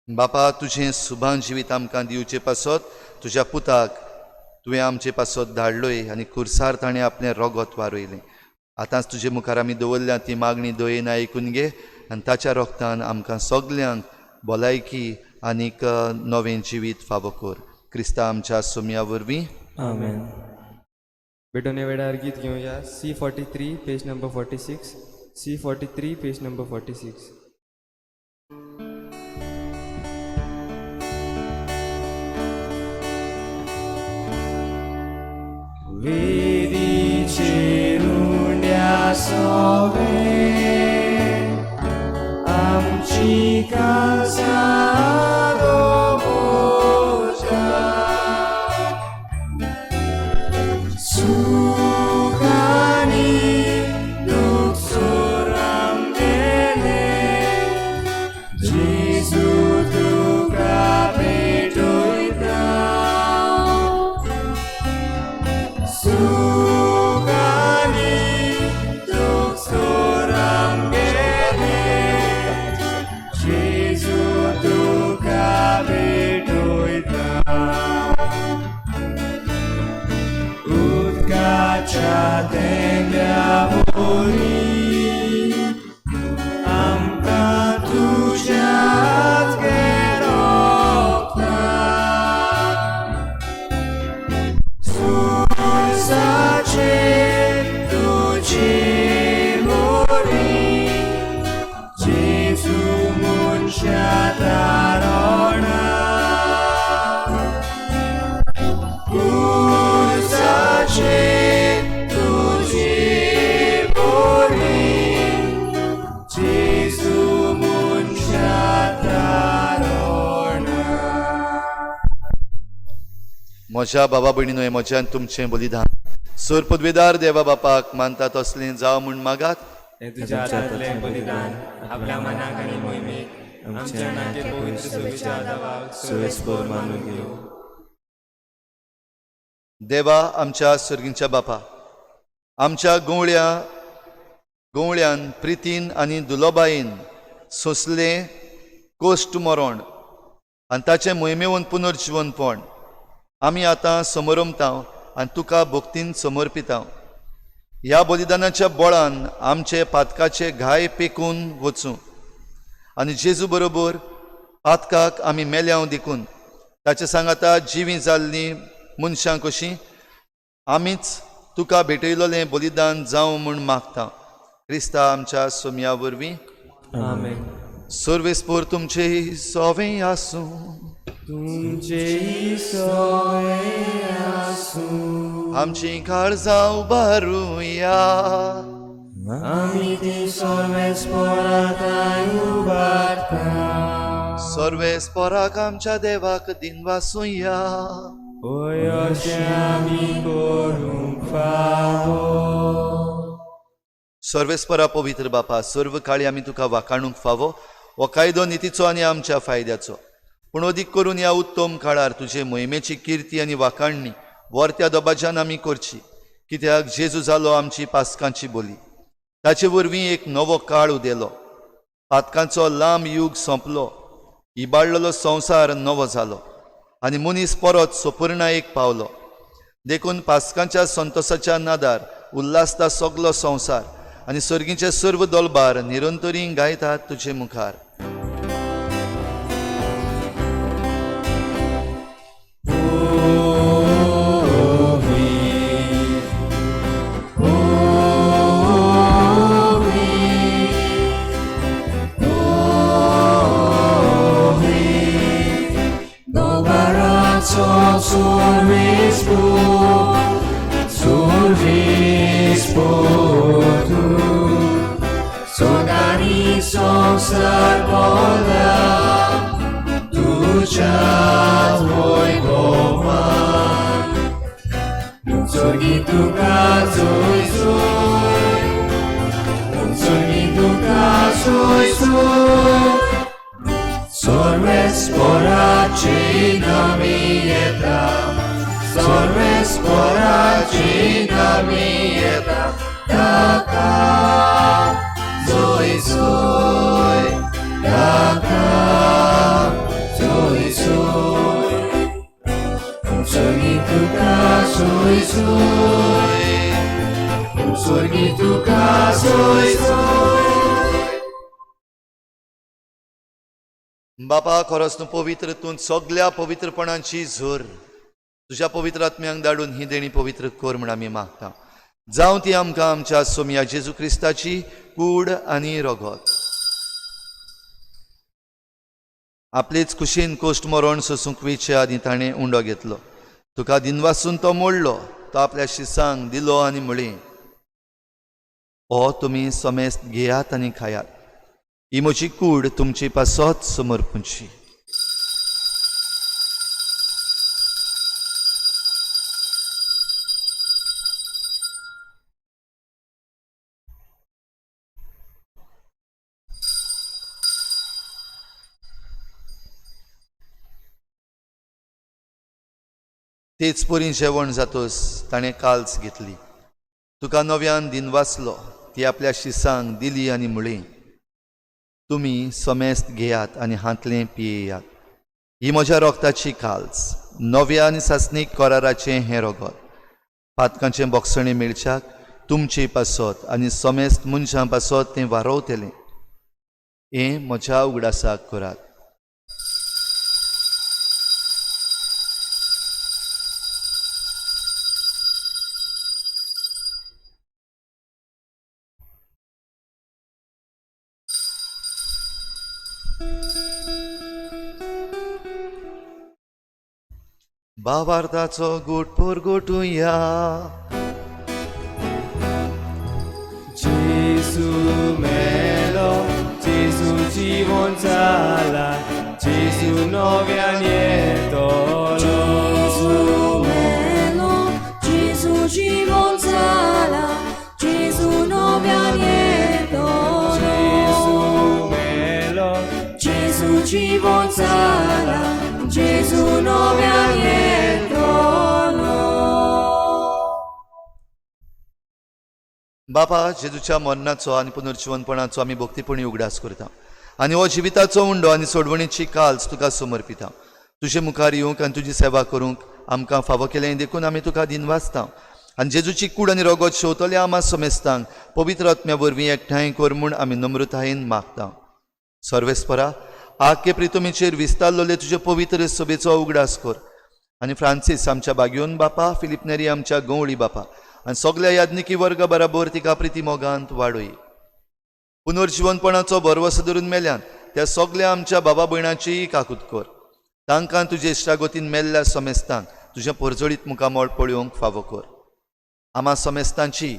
बापा, तुजें सुभान जिवीत आमकां दिवचे पासत तुज्या पुताक तुवें आमचे पासत धाडलोय आनी खुर्सार ताणें आपलें रोगोत वारयलें. आतांच तुजे मुखार आमी दवरल्या ती मागणी दयेन आयकून घे आनी ताच्या रोगतान आमकां सगल्यांक भलायकी आनीक नवें जिवीत फावो कर. क्रिस्ता आमच्या सोम्या वरवीं आमेन. भेटवणे वेळार गीत घेवया. C43 page number 46. C43 page number 46. वेदीचेर उंड्या सोवे आमची कासा दवरता, सुखानी दुखसोर आमगेलें, जेजू तुका भेटयता. सुखानी दुखसोर आमगेलें, जेजू तुका भेटयता. उदकाच्या थेंब्या वरी आमकां तुज्याच घेरवता. सुरसाचेर तुजी मोरी, जेजू मनशा तारणा. खुर्साचेर तुजी मोरी, जेजू मनशा तारणा. म्हज्या बाबा भयणीनो हें म्हज्या आनी तुमचें बलिदान सोर पदवेदार देवा बापाक मानता तसलें जावं म्हूण मागात. हें तुज्या हातांतलें बलिदान आपल्या मनाक आनी मोहिमेक आमच्या नाके पवित्र सभेच्या आदावाक सोयस्पोर मानून घेवं. देवा आमच्या सर्गींच्या बापा, आमच्या गवळ्यान प्रितीन आनी दुलोबायेन सोंसलें कोश्ट मरण आनी ताचें मोहिमेवन पुनर्जिवनपण आमी आतां समरमता आनी तुका भक्तीन समर्पिता. ह्या बलिदानाच्या बळान आमचे पातकाचे घाय पेकून वचूं आनी जेजू बरोबर पातकाक आमी मेल्याव देखून ताचे सांगाता जिवीं जाल्लीं मनशां कशीं आमीच तुका भेटयलोलें बलिदान जावं म्हूण मागता. क्रिस्ता आमच्या सोमया वरवीं. आमेन. सर्वेस्पोर तुमचे सोवें आसूं. तुमचें सोय आसूं. आमची काळजां उबारुया. आमी ती सर्वेस्पोराताय उबारता. सर्वेस्पोराक आमच्या देवाक दिनवासुया. होय अशें आमी करूंक फावो. सर्वेस्परा पवित्र बापा, सर्व काळी आमी तुका वाखाणूंक फावो हो कायदो नितीचो आनी आमच्या फायद्याचो. पूण अदीक करून ह्या उत्तम काळार तुजे मोहिमेची किर्ती आनी वाखाणणी वर्त्या दबाज्यान आमी करची, कित्याक जेजू जालो आमची पासकांची बोली. ताचे वरवीं एक नवो काळ उदेलो, पातकांचो लांब यूग सोंपलो, इबाडलेलो संवसार नवो जालो आनी मनीस परत सोपूर्णायेक पावलो. देखून पासकांच्या संतोसाच्या नादार उल्हासता सगलो संवसार आनी सर्गीचे सर्व दोलबार निरंतरी गायतात तुजे मुखार. बापा, खरोच तूं पवित्र, तूं सगल्या पवित्रपणाची झर. तुज्या पवित्र आत्म्यांक धाडून ही देणी पवित्र कर म्हूण आमी मागता. जावं ती आमकां आमच्या सोमया जेजू क्रिस्ताची कूड आनी रगत. आपलेच कुशीन कोश्ट मरण सोसूंक वेचे आदी ताणें उंडो घेतलो. तुका दिनवासून तो मोडलो, तो आपल्या शिसांक दिलो आनी म्हळें, हो तुमी समेस्त घेयात आनी खायात, ही म्हजी कूड तुमची पासत समर्पूची. तेच परी जेवण जातोस ताणें काल्स घेतली, तुका नव्यान दिनवासलो, ती आपल्या शिसांक दिली आनी म्हळें, तुमी समेस्त घेयात आनी हांतलें पियेयात, ही म्हज्या रोगताची काल्स, नव्या आनी सासणीक कराराचें हें रोगत. पातकांचें बोगसणें मेळच्याक तुमचे पासत आनी समेस्त मनशां पासत तें वारोवतलें. हें म्हज्या उगडासाक करात. भावार्थाचो गोट परगटुया. जेजू मेलो, जेजू जिवन जाला, जेजू नव्यान येतलो. जेजू जेजू जिवोन जाला, जेजू नव्यान येतलो. बापा, जेजूच्या मरणाचो आनी पुनर्जिवनपणाचो आमी भक्तीपणी उगडास करता आनी हो जिविताचो उंडो आनी सोडवणीची काल्स तुका समर्पिता. तुजे मुखार येवंक आनी तुजी सेवा करूंक आमकां फावो केलें देखून आमी तुका दिनवासता आनी जेजूची कूड आनी रगत शेवतल्या आमा समेस्तांक पवित्र आत्म्या वरवीं एकठांय कर म्हूण आमी नम्रतायेन मागता. सर्वेस्परा, आख्खे प्रितमीचेर विस्तारलेले तुजे पवित्र सभेचो उगडास कर आनी फ्रांसीस आमच्या बागयोन बापा, फिलीप नेरी आमच्या गंवळी बापा आनी सगल्या याज्ञिकी वर्गा बराबर तिका प्रिती मोगांत वाडय. पुनर्जिवनपणाचो भरवसो धरून मेल्यान त्या सगल्या आमच्या बाबा भयणाचीय काकूत कर. तांकां तुजे इश्टागतीन मेल्ल्या समेस्तांक तुजें परजळीत मुखामळ पळोवंक फावो कर. आमा समेस्तांची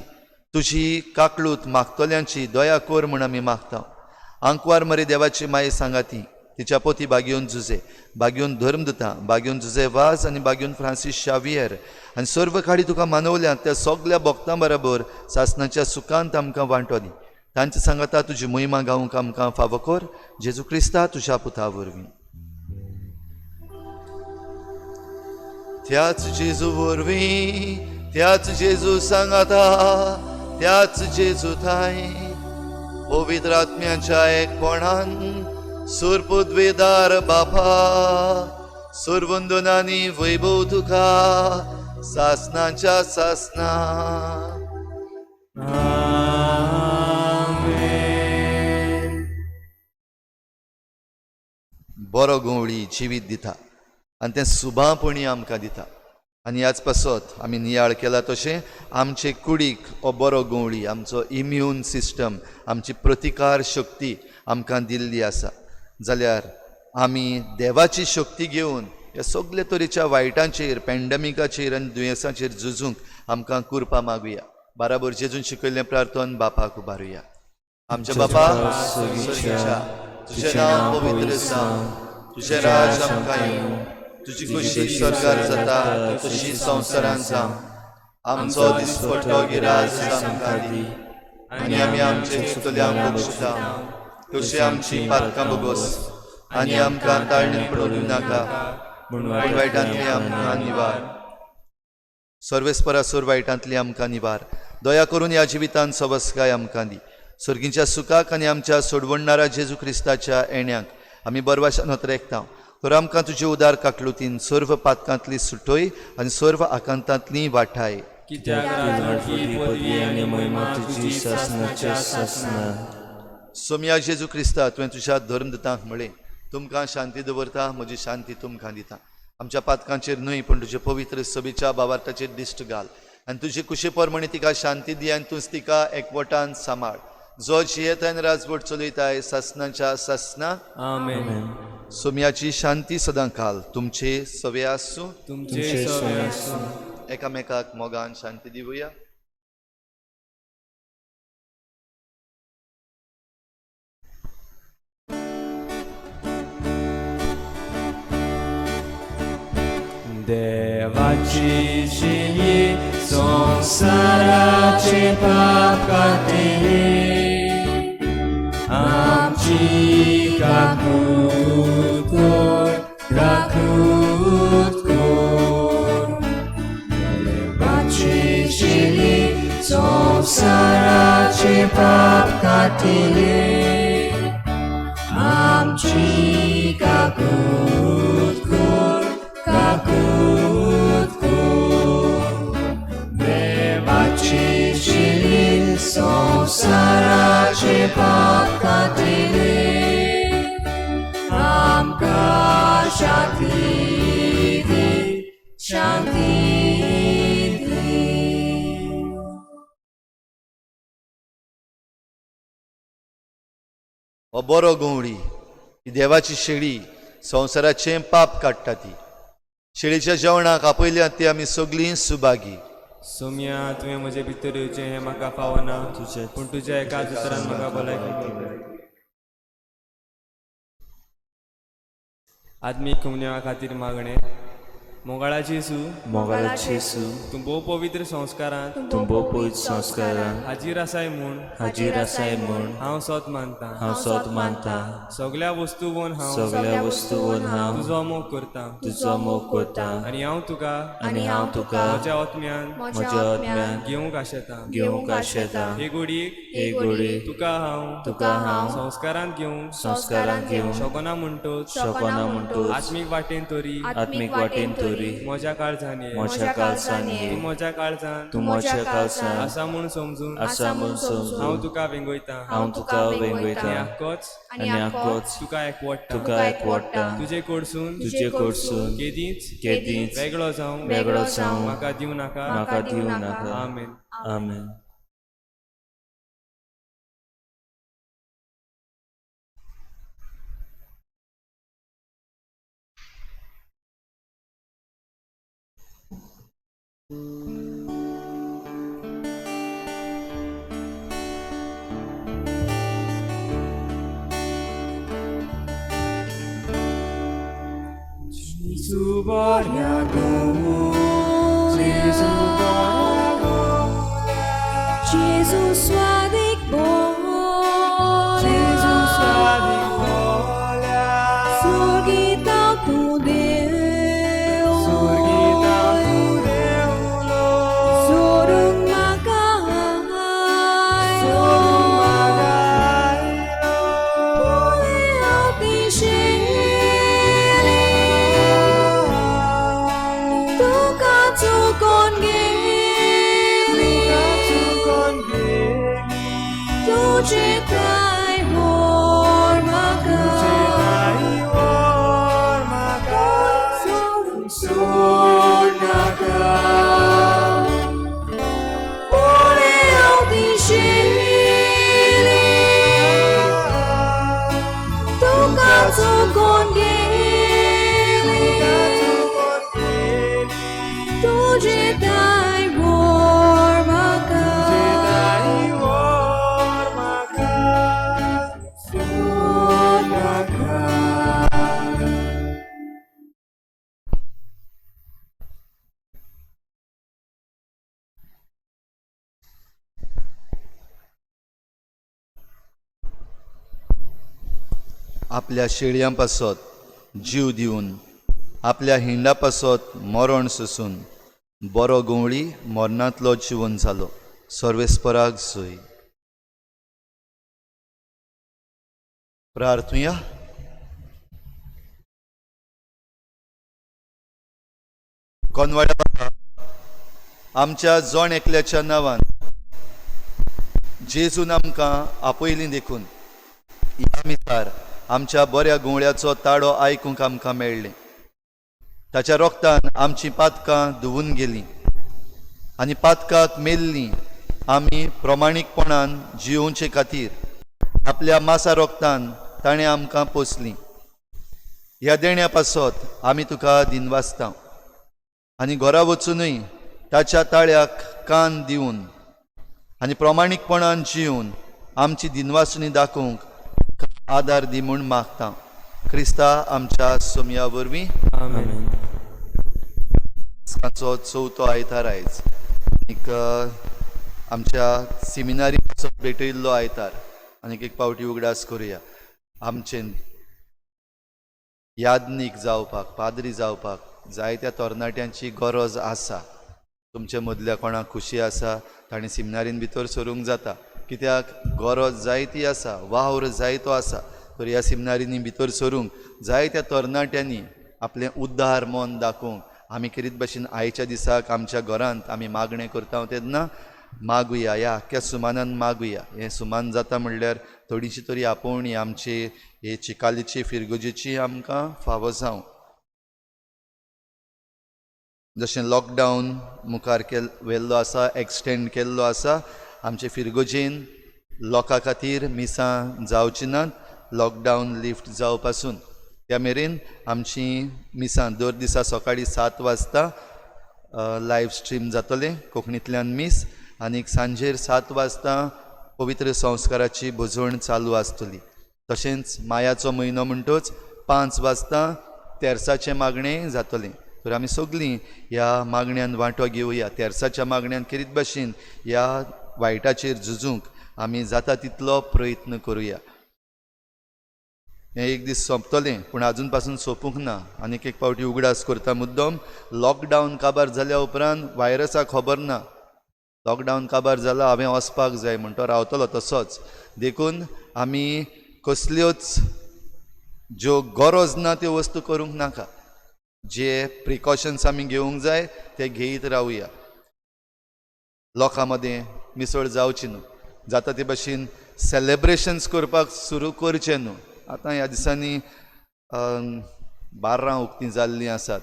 तुजी काकळूत मागतल्यांची दया कर म्हूण आमी मागता. आंकवार मरे देवाची माये सांगाती तिच्या पोती बागयोन जुजे, बागयोन धर्मदुता, बागयोन जुजे वाज आनी बागयोन फ्रांसीस शावियर आनी सर्व खाडी तुका मानवल्यात त्या सगल्या भक्तां बराबर सासणाच्या सुखांत आमकां वांटो दी. तांचे सांगाता तुजी महिमा गावंक आमकां फावो कर, जेजू क्रिस्ता तुज्या पुता वरवीं. त्याच जेजू वरवीं, त्याच जेजू सांगाता, त्याच जेजू थांय पवित्र आत्म्याच्या एकपणान सुरपुद्वेदार बापा, सुरवंदनानी वैभव तुका सासनाच्या सासना. बरो गंवळी जिवीत दिता आनी तें सुभापणी आमकां दिता आनी ह्याच पासत आमी नियाळ केला तशें आमचे कुडीक हो बरो गंवळी, आमचो इम्यून सिस्टम, आमची प्रतिकार शक्ती आमकां दिल्ली आसा. जाल्यार आमी देवाची शक्ती घेवन ह्या सगळे तरेच्या वायटांचेर, पॅन्डमिकाचेर आनी दुयेंसाचेर झुजूंक आमकां कुरपा मागुया. बाराबर जेजून शिकयल्लें प्रार्थन बापाक उबारुया. आमच्या बापा स्वर्गीच्या, तुजें नांव पवित्र जावं, तुजें राज आमकां येवं, तुजी खुशी स्वर्गार जाता तशी संवसारांत जावं. आमचो दिसपट्टो गिराज आमकां दी आनी आमी आमचे चुकतल्यांक बक्षिता तशी आमची पातकां भोगोस आनी आमकां ताळणीत पडूं दिवनाका, पूण वायटांतली आमकां निवार. सर्वेस्परा सोर वायटांतली आमकां निवार. दया करून ह्या जिवितांत सवस्काय आमकां दी. सर्गीच्या सुखाक आनी आमच्या सोडवणणारा जेजू क्रिस्ताच्या येण्याक आमी बरवाशान नोतरेकता. तर आमकां तुजे उदार काकलुतीन सर्व पातकांतली सुटय आनी सर्व आकांतांतली वाठाय. कित्याक राजवटी पदवी आनी महिमा तुजी सासणाच्या सासना. सोमया जेजू क्रिस्ता, तुवें तुज्या धर्मदूतांक म्हळें, तुमकां शांती दवरता, म्हजी शांती तुमकां दिता. आमच्या पातकांचेर न्हय पूण तुजे पवित्र सभेच्या बावार्थाचेर दिश्ट घाल आनी तुजे कुशे प्रमाणे तिका शांती दी आनी तूंच तिका एकवटान सांबाळ. जो जियेताय आनी राजवट चलयताय सासणाच्या सासना. आमेन. सोमयाची शांती सदां काल तुमचे सवे आसूं. तुमचे सवे आसूं. एकामेकाक मोगान शांती दिवया. देवाची शिली संवसाराचे पाप काडटली, आमची काकूत कर, काकूत कर. देवाची शिली संवसाराचे पाप काडटली, आमची काकूत कर, काकूत कर. देवाची शिली संवसाराचे पाप काडटली, आमकां शांती दी, शांती दी. हो बरो गंवळी, ही देवाची शेळी संवसाराचें पाप काडटा. ती शेळीच्या जेवणाक आपयल्या ती आमी सगळीं सुभागी. सोमया, तुवें म्हजे भितर येवचें हें म्हाका फावना, पूण तुज्या एकाच उतरान म्हाका भलायकी मेळटली. आत्मीक कुमन्या खातीर मागणें. मोगाळा जेजू, मोगाळा जेजू, तूं भोव पवित्र संस्कारांत तूं भोव पवित्र संस्कारान हाजीर आसाय म्हूण हाजीर आसाय म्हूण हांव सोत मानतां. हांव सोत मानतां. सगल्या वस्तूवन हांव सगळ्या वस्तूवन हांव तुजो मोग करतां तुजो मोग करतां आनी हांव तुका आनी हांव तुका म्हज्या आत्म्यान म्हज्या आत्म्यान घेवंक आशेतां. घेवंक आशेतां. हे गोडयेक हे गोडी तुका हांव तुका हांव संस्कारांत घेवंक संस्कारांत घेवंक शकना म्हणटोच शकना म्हणटूच आत्मीक वाटेन तरी आत्मीक वाटेन तरी म्हज्या काळजान ये. म्हज्या काळजान ये. तूं म्हज्या काळजान तूं म्हज्या काळजान आसा म्हूण समजून आसा म्हूण समजून हांव तुका वेंगयतां हांव तुका वेंगयतां आनी आक्कोच आनी आक्कोच तुका एकवटता. तुका एकवटता. तुजे कडसून तुजे कडसून केदींच केदींच वेगळो जावंक वेगळो जावंक म्हाका दिवं नाका. म्हाका दिवं नाका. आमेन. आमेन. जेजू बऱ्या गो, जेजू बऱ्या गो, जेजू स्वादीक बोल्या, जेजू स्वादीक बोल्या, सुर्गीता तूं देव, सुर्गीता तूं देवलो, सोडूंक म्हाका आयलो, म्हाका आयलो, पळय हांव पिशेलें, तुका चुकोन गेली, चुकोन गेली, तुजें ताय व्हर म्हाका, तुजें ताई व्हर म्हाका, सोडून सोड नाका. पळय हांव पिशेलें, तुका चुकोन गेली, चुकोन गेली, तुजें ताय व्हर म्हाका, तुजें ताई व्हर म्हाका, सोड नाका. आपल्या शेळयां पासत जीव दिवन, आपल्या हिंडा पासत मरण सोसून बरो गंवळी मरणांतलो जिवन जालो. सर्वेस्पराक जोय. प्रार्थुया. कोनवाड्या बाबा, आमच्या जण एकल्याच्या नांवान जेजून आमकां आपयलीं देखून ह्या मिसार आमच्या बऱ्या गुंवळ्याचो ताळो आयकूंक आमकां मेळ्ळें. ताच्या रोगतान आमचीं पातकां धुवून गेलीं आनी पातकाक मेल्लीं आमी प्रमाणीकपणान जियोवचे खातीर आपल्या मासा रोगतान ताणें आमकां पोसलीं. ह्या देण्या पासत आमी तुका दिनवासता आनी घरा वचुनूय ताच्या ताळ्याक कान दिवन आनी प्रमाणीकपणान जिवन आमची दिनवासणी दाखोवंक आदार दी म्हूण मागता. क्रिस्ता आमच्या सोमया वरवीं. आमेन. ताचो चवथो आयतार आयज आनीक आमच्या सिमिनारी भेटयल्लो आयतार. आनीक एक पावटी उगडास करुया, आमचे यादनीक जावपाक, पाद्री जावपाक जायत्या तरणाट्यांची गरज आसा. तुमचे मदल्या कोणाक खुशी आसा ताणें सिमिनारीन भितर सरूंक जाता, कित्याक गरज जायती आसा, वावर जायतो आसा. तर ह्या सिमिनारींनी भितर सरूंक जायत्या तरणाट्यांनी आपलें उद्धार मन दाखोवंक आमी खेरीत भाशेन आयच्या दिसाक आमच्या घरांत आमी मागणें करता तेन्ना मागुया, ह्या आख्ख्या सुमानान मागुया. हें सुमान जाता म्हणल्यार थोडीशी तरी आपोवणी आमची हे चिकालीची फिरगुजेची आमकां फावो जावं. जशें लॉकडावन मुखार व्हेल्लो आसा, एक्सटेंड केल्लो आसा, आमचे फिरगुजेन लोकां खातीर मिसां जावची नात लॉकडावन लिफ्ट जावपासून. त्या मेरेन आमची मिसां दर दिसा सकाळीं 7 वाजता लायव स्ट्रीम जातलें कोंकणींतल्यान मीस, आनीक सांजेर 7 वाजता पवित्र संस्काराची भजवण चालू आसतली. तशेंच मायाचो म्हयनो म्हणटच 5 वाजता तेर्साचें मागणें जातलें. तर आमी सगळीं ह्या मागण्यान वांटो घेवया. तेर्साच्या मागण्यान खेरीत भाशेन ह्या वायटाचेर झुजूंक आमी जाता तितलो प्रयत्न करुया. हें एक दीस सोंपतलें पूण आजून पासून सोंपूंक ना. आनीक एक फावटी उगडास करता मुद्दम, लॉकडावन काबार जाल्या उपरांत व्हायरसाक खबर ना. लॉकडावन काबार जाला हांवें वचपाक जाय म्हण तो रावतलो तसोच. देखून आमी कसल्योच ज्यो गरज ना त्यो वस्तू करूंक नाका. जे प्रिकॉशन्स आमी घेवंक जाय ते घेयत रावया. लोकां मदें मिसळ जावची न्हू, जाता ते भाशेन सेलेब्रेशन्स करपाक सुरू करचें न्हू. आतां ह्या दिसांनी बार्रां उक्तीं जाल्लीं आसात,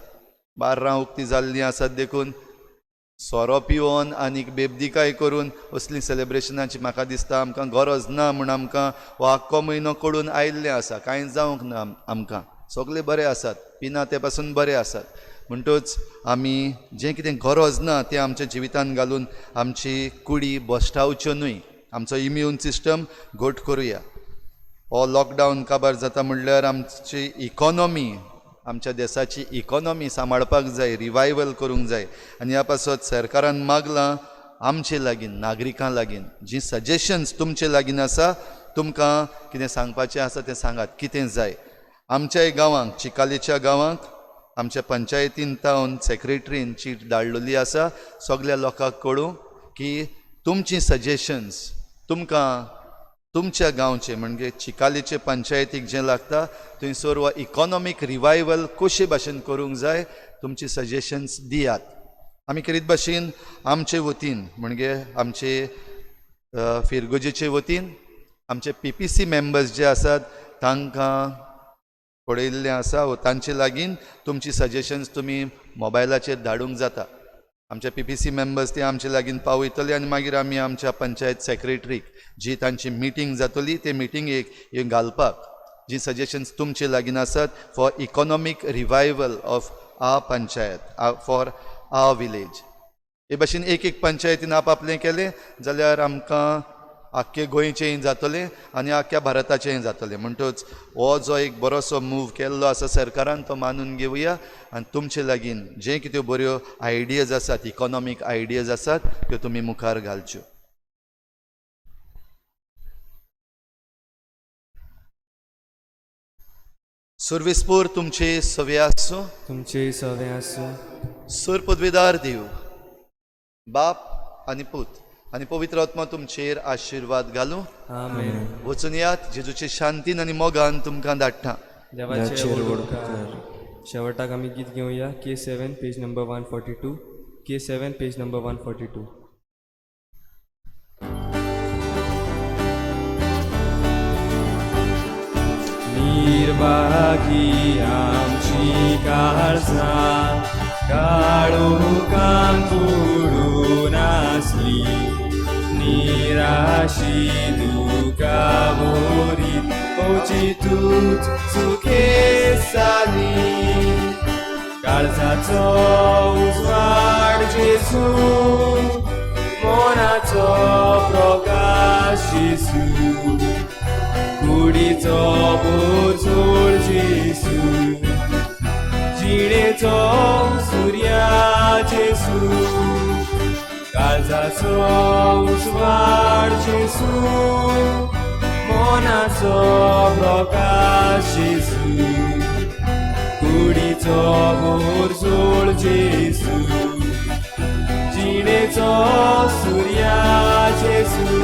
बार्रां उक्तीं जाल्लीं आसात देखून सोरो पिवन आनीक बेबदिकाय करून असलीं सेलेब्रेशनाची म्हाका दिसता आमकां गरज ना म्हूण आमकां हो आख्खो म्हयनो कडून आयिल्लें आसा. कांय जावंक ना आमकां, सगळे बरे आसात, पिना ते पासून बरे आसात. म्हणटूच आमी जें कितें गरज ना तें आमच्या जिवितान घालून आमची कुडी बश्टावच्यो न्हय. आमचो इम्यून सिस्टम घट करुया. हो लॉकडावन काबार जाता म्हणल्यार आमची इकॉनॉमी, आमच्या देसाची इकॉनॉमी सांबाळपाक जाय, रिवायवल करूंक जाय. आनी ह्या पासत सरकारान मागलां आमचे लागीं, नागरिकां लागीं, जीं सजेशन्स तुमचे लागीं आसा, तुमकां कितें सांगपाचें आसा तें सांगात, कितें जाय. आमच्याय गांवांक, चिकालेच्या गांवांक आमच्या पंचायतीन तावन सेक्रेटरीन चीट धाडलेली आसा सगल्या लोकांक कळूं की तुमचीं सजेशन्स तुमकां तुमच्या गांवचे म्हणजे चिकालेचे पंचायतीक जें लागता थंयसर हो इकॉनॉमीक रिवायवल कशे भाशेन करूंक जाय तुमची सजेशन्स दियात. आमी खेरीत भाशेन आमचे वतीन म्हणजे आमचे फिरगोजेचे वतीन आमचे PPC members जे आसात तांकां पळयल्लें आसा वो तांचे लागीं तुमची सजेशन्स तुमी मोबायलाचेर धाडूंक जाता. आमचे PPC members ते आमचे लागीं पावयतले आनी मागीर आमी आमच्या पंचायत सेक्रेटरीक जी तांची मिटींग जातली ते मिटिंगेक हे घालपाक जी सजेशन्स तुमचे लागीं आसात for economic revival of our panchayat, for our village. हे भाशेन एक एक पंचायतीन आपआपलें केलें जाल्यार आमकां आख्खे गोंयचेंय जातलें आनी आख्ख्या भारताचेंय जातलें. म्हणटच हो जो एक बरोसो मूव केल्लो आसा सरकारान तो मानून घेवया आनी तुमचे लागीं जें कितें बऱ्यो आयडियाज आसात, इकॉनॉमीक आयडियाज आसात त्यो तुमी मुखार घालच्यो. सुर्विसपूर तुमचे सवे आसूं, तुमचे सवे आसूं. सूर पदवीदार देव बाप आनी पूत आनी पवित्र आत्मा तुमचेर आशिर्वाद घालूं. आमेन. वचून यात, जेजूचे शांतीन आनी मोगान तुमकां धाडटा. देवाचेर व्हड उपकार. शेवटाक आमी गीत घेवया K7 page number 142, K7 page number 142. निर्भागी आमची काळजां काळोखान बुडून आसली, निराशी दुखावरी अवचितूच सुखेस्त जाली. काळजाचो उजवाड जेजू, मनाचो प्रकाश जेजू, कुडीचो बोजोळ जेजू, जिणेचो सुर्या जेजू, काळजाचो उजवाड जेजू, मनाचो प्रकाश जेजू, कुडीचो बोरजोळ जेजू, जिणेचो सुर्या जेजू.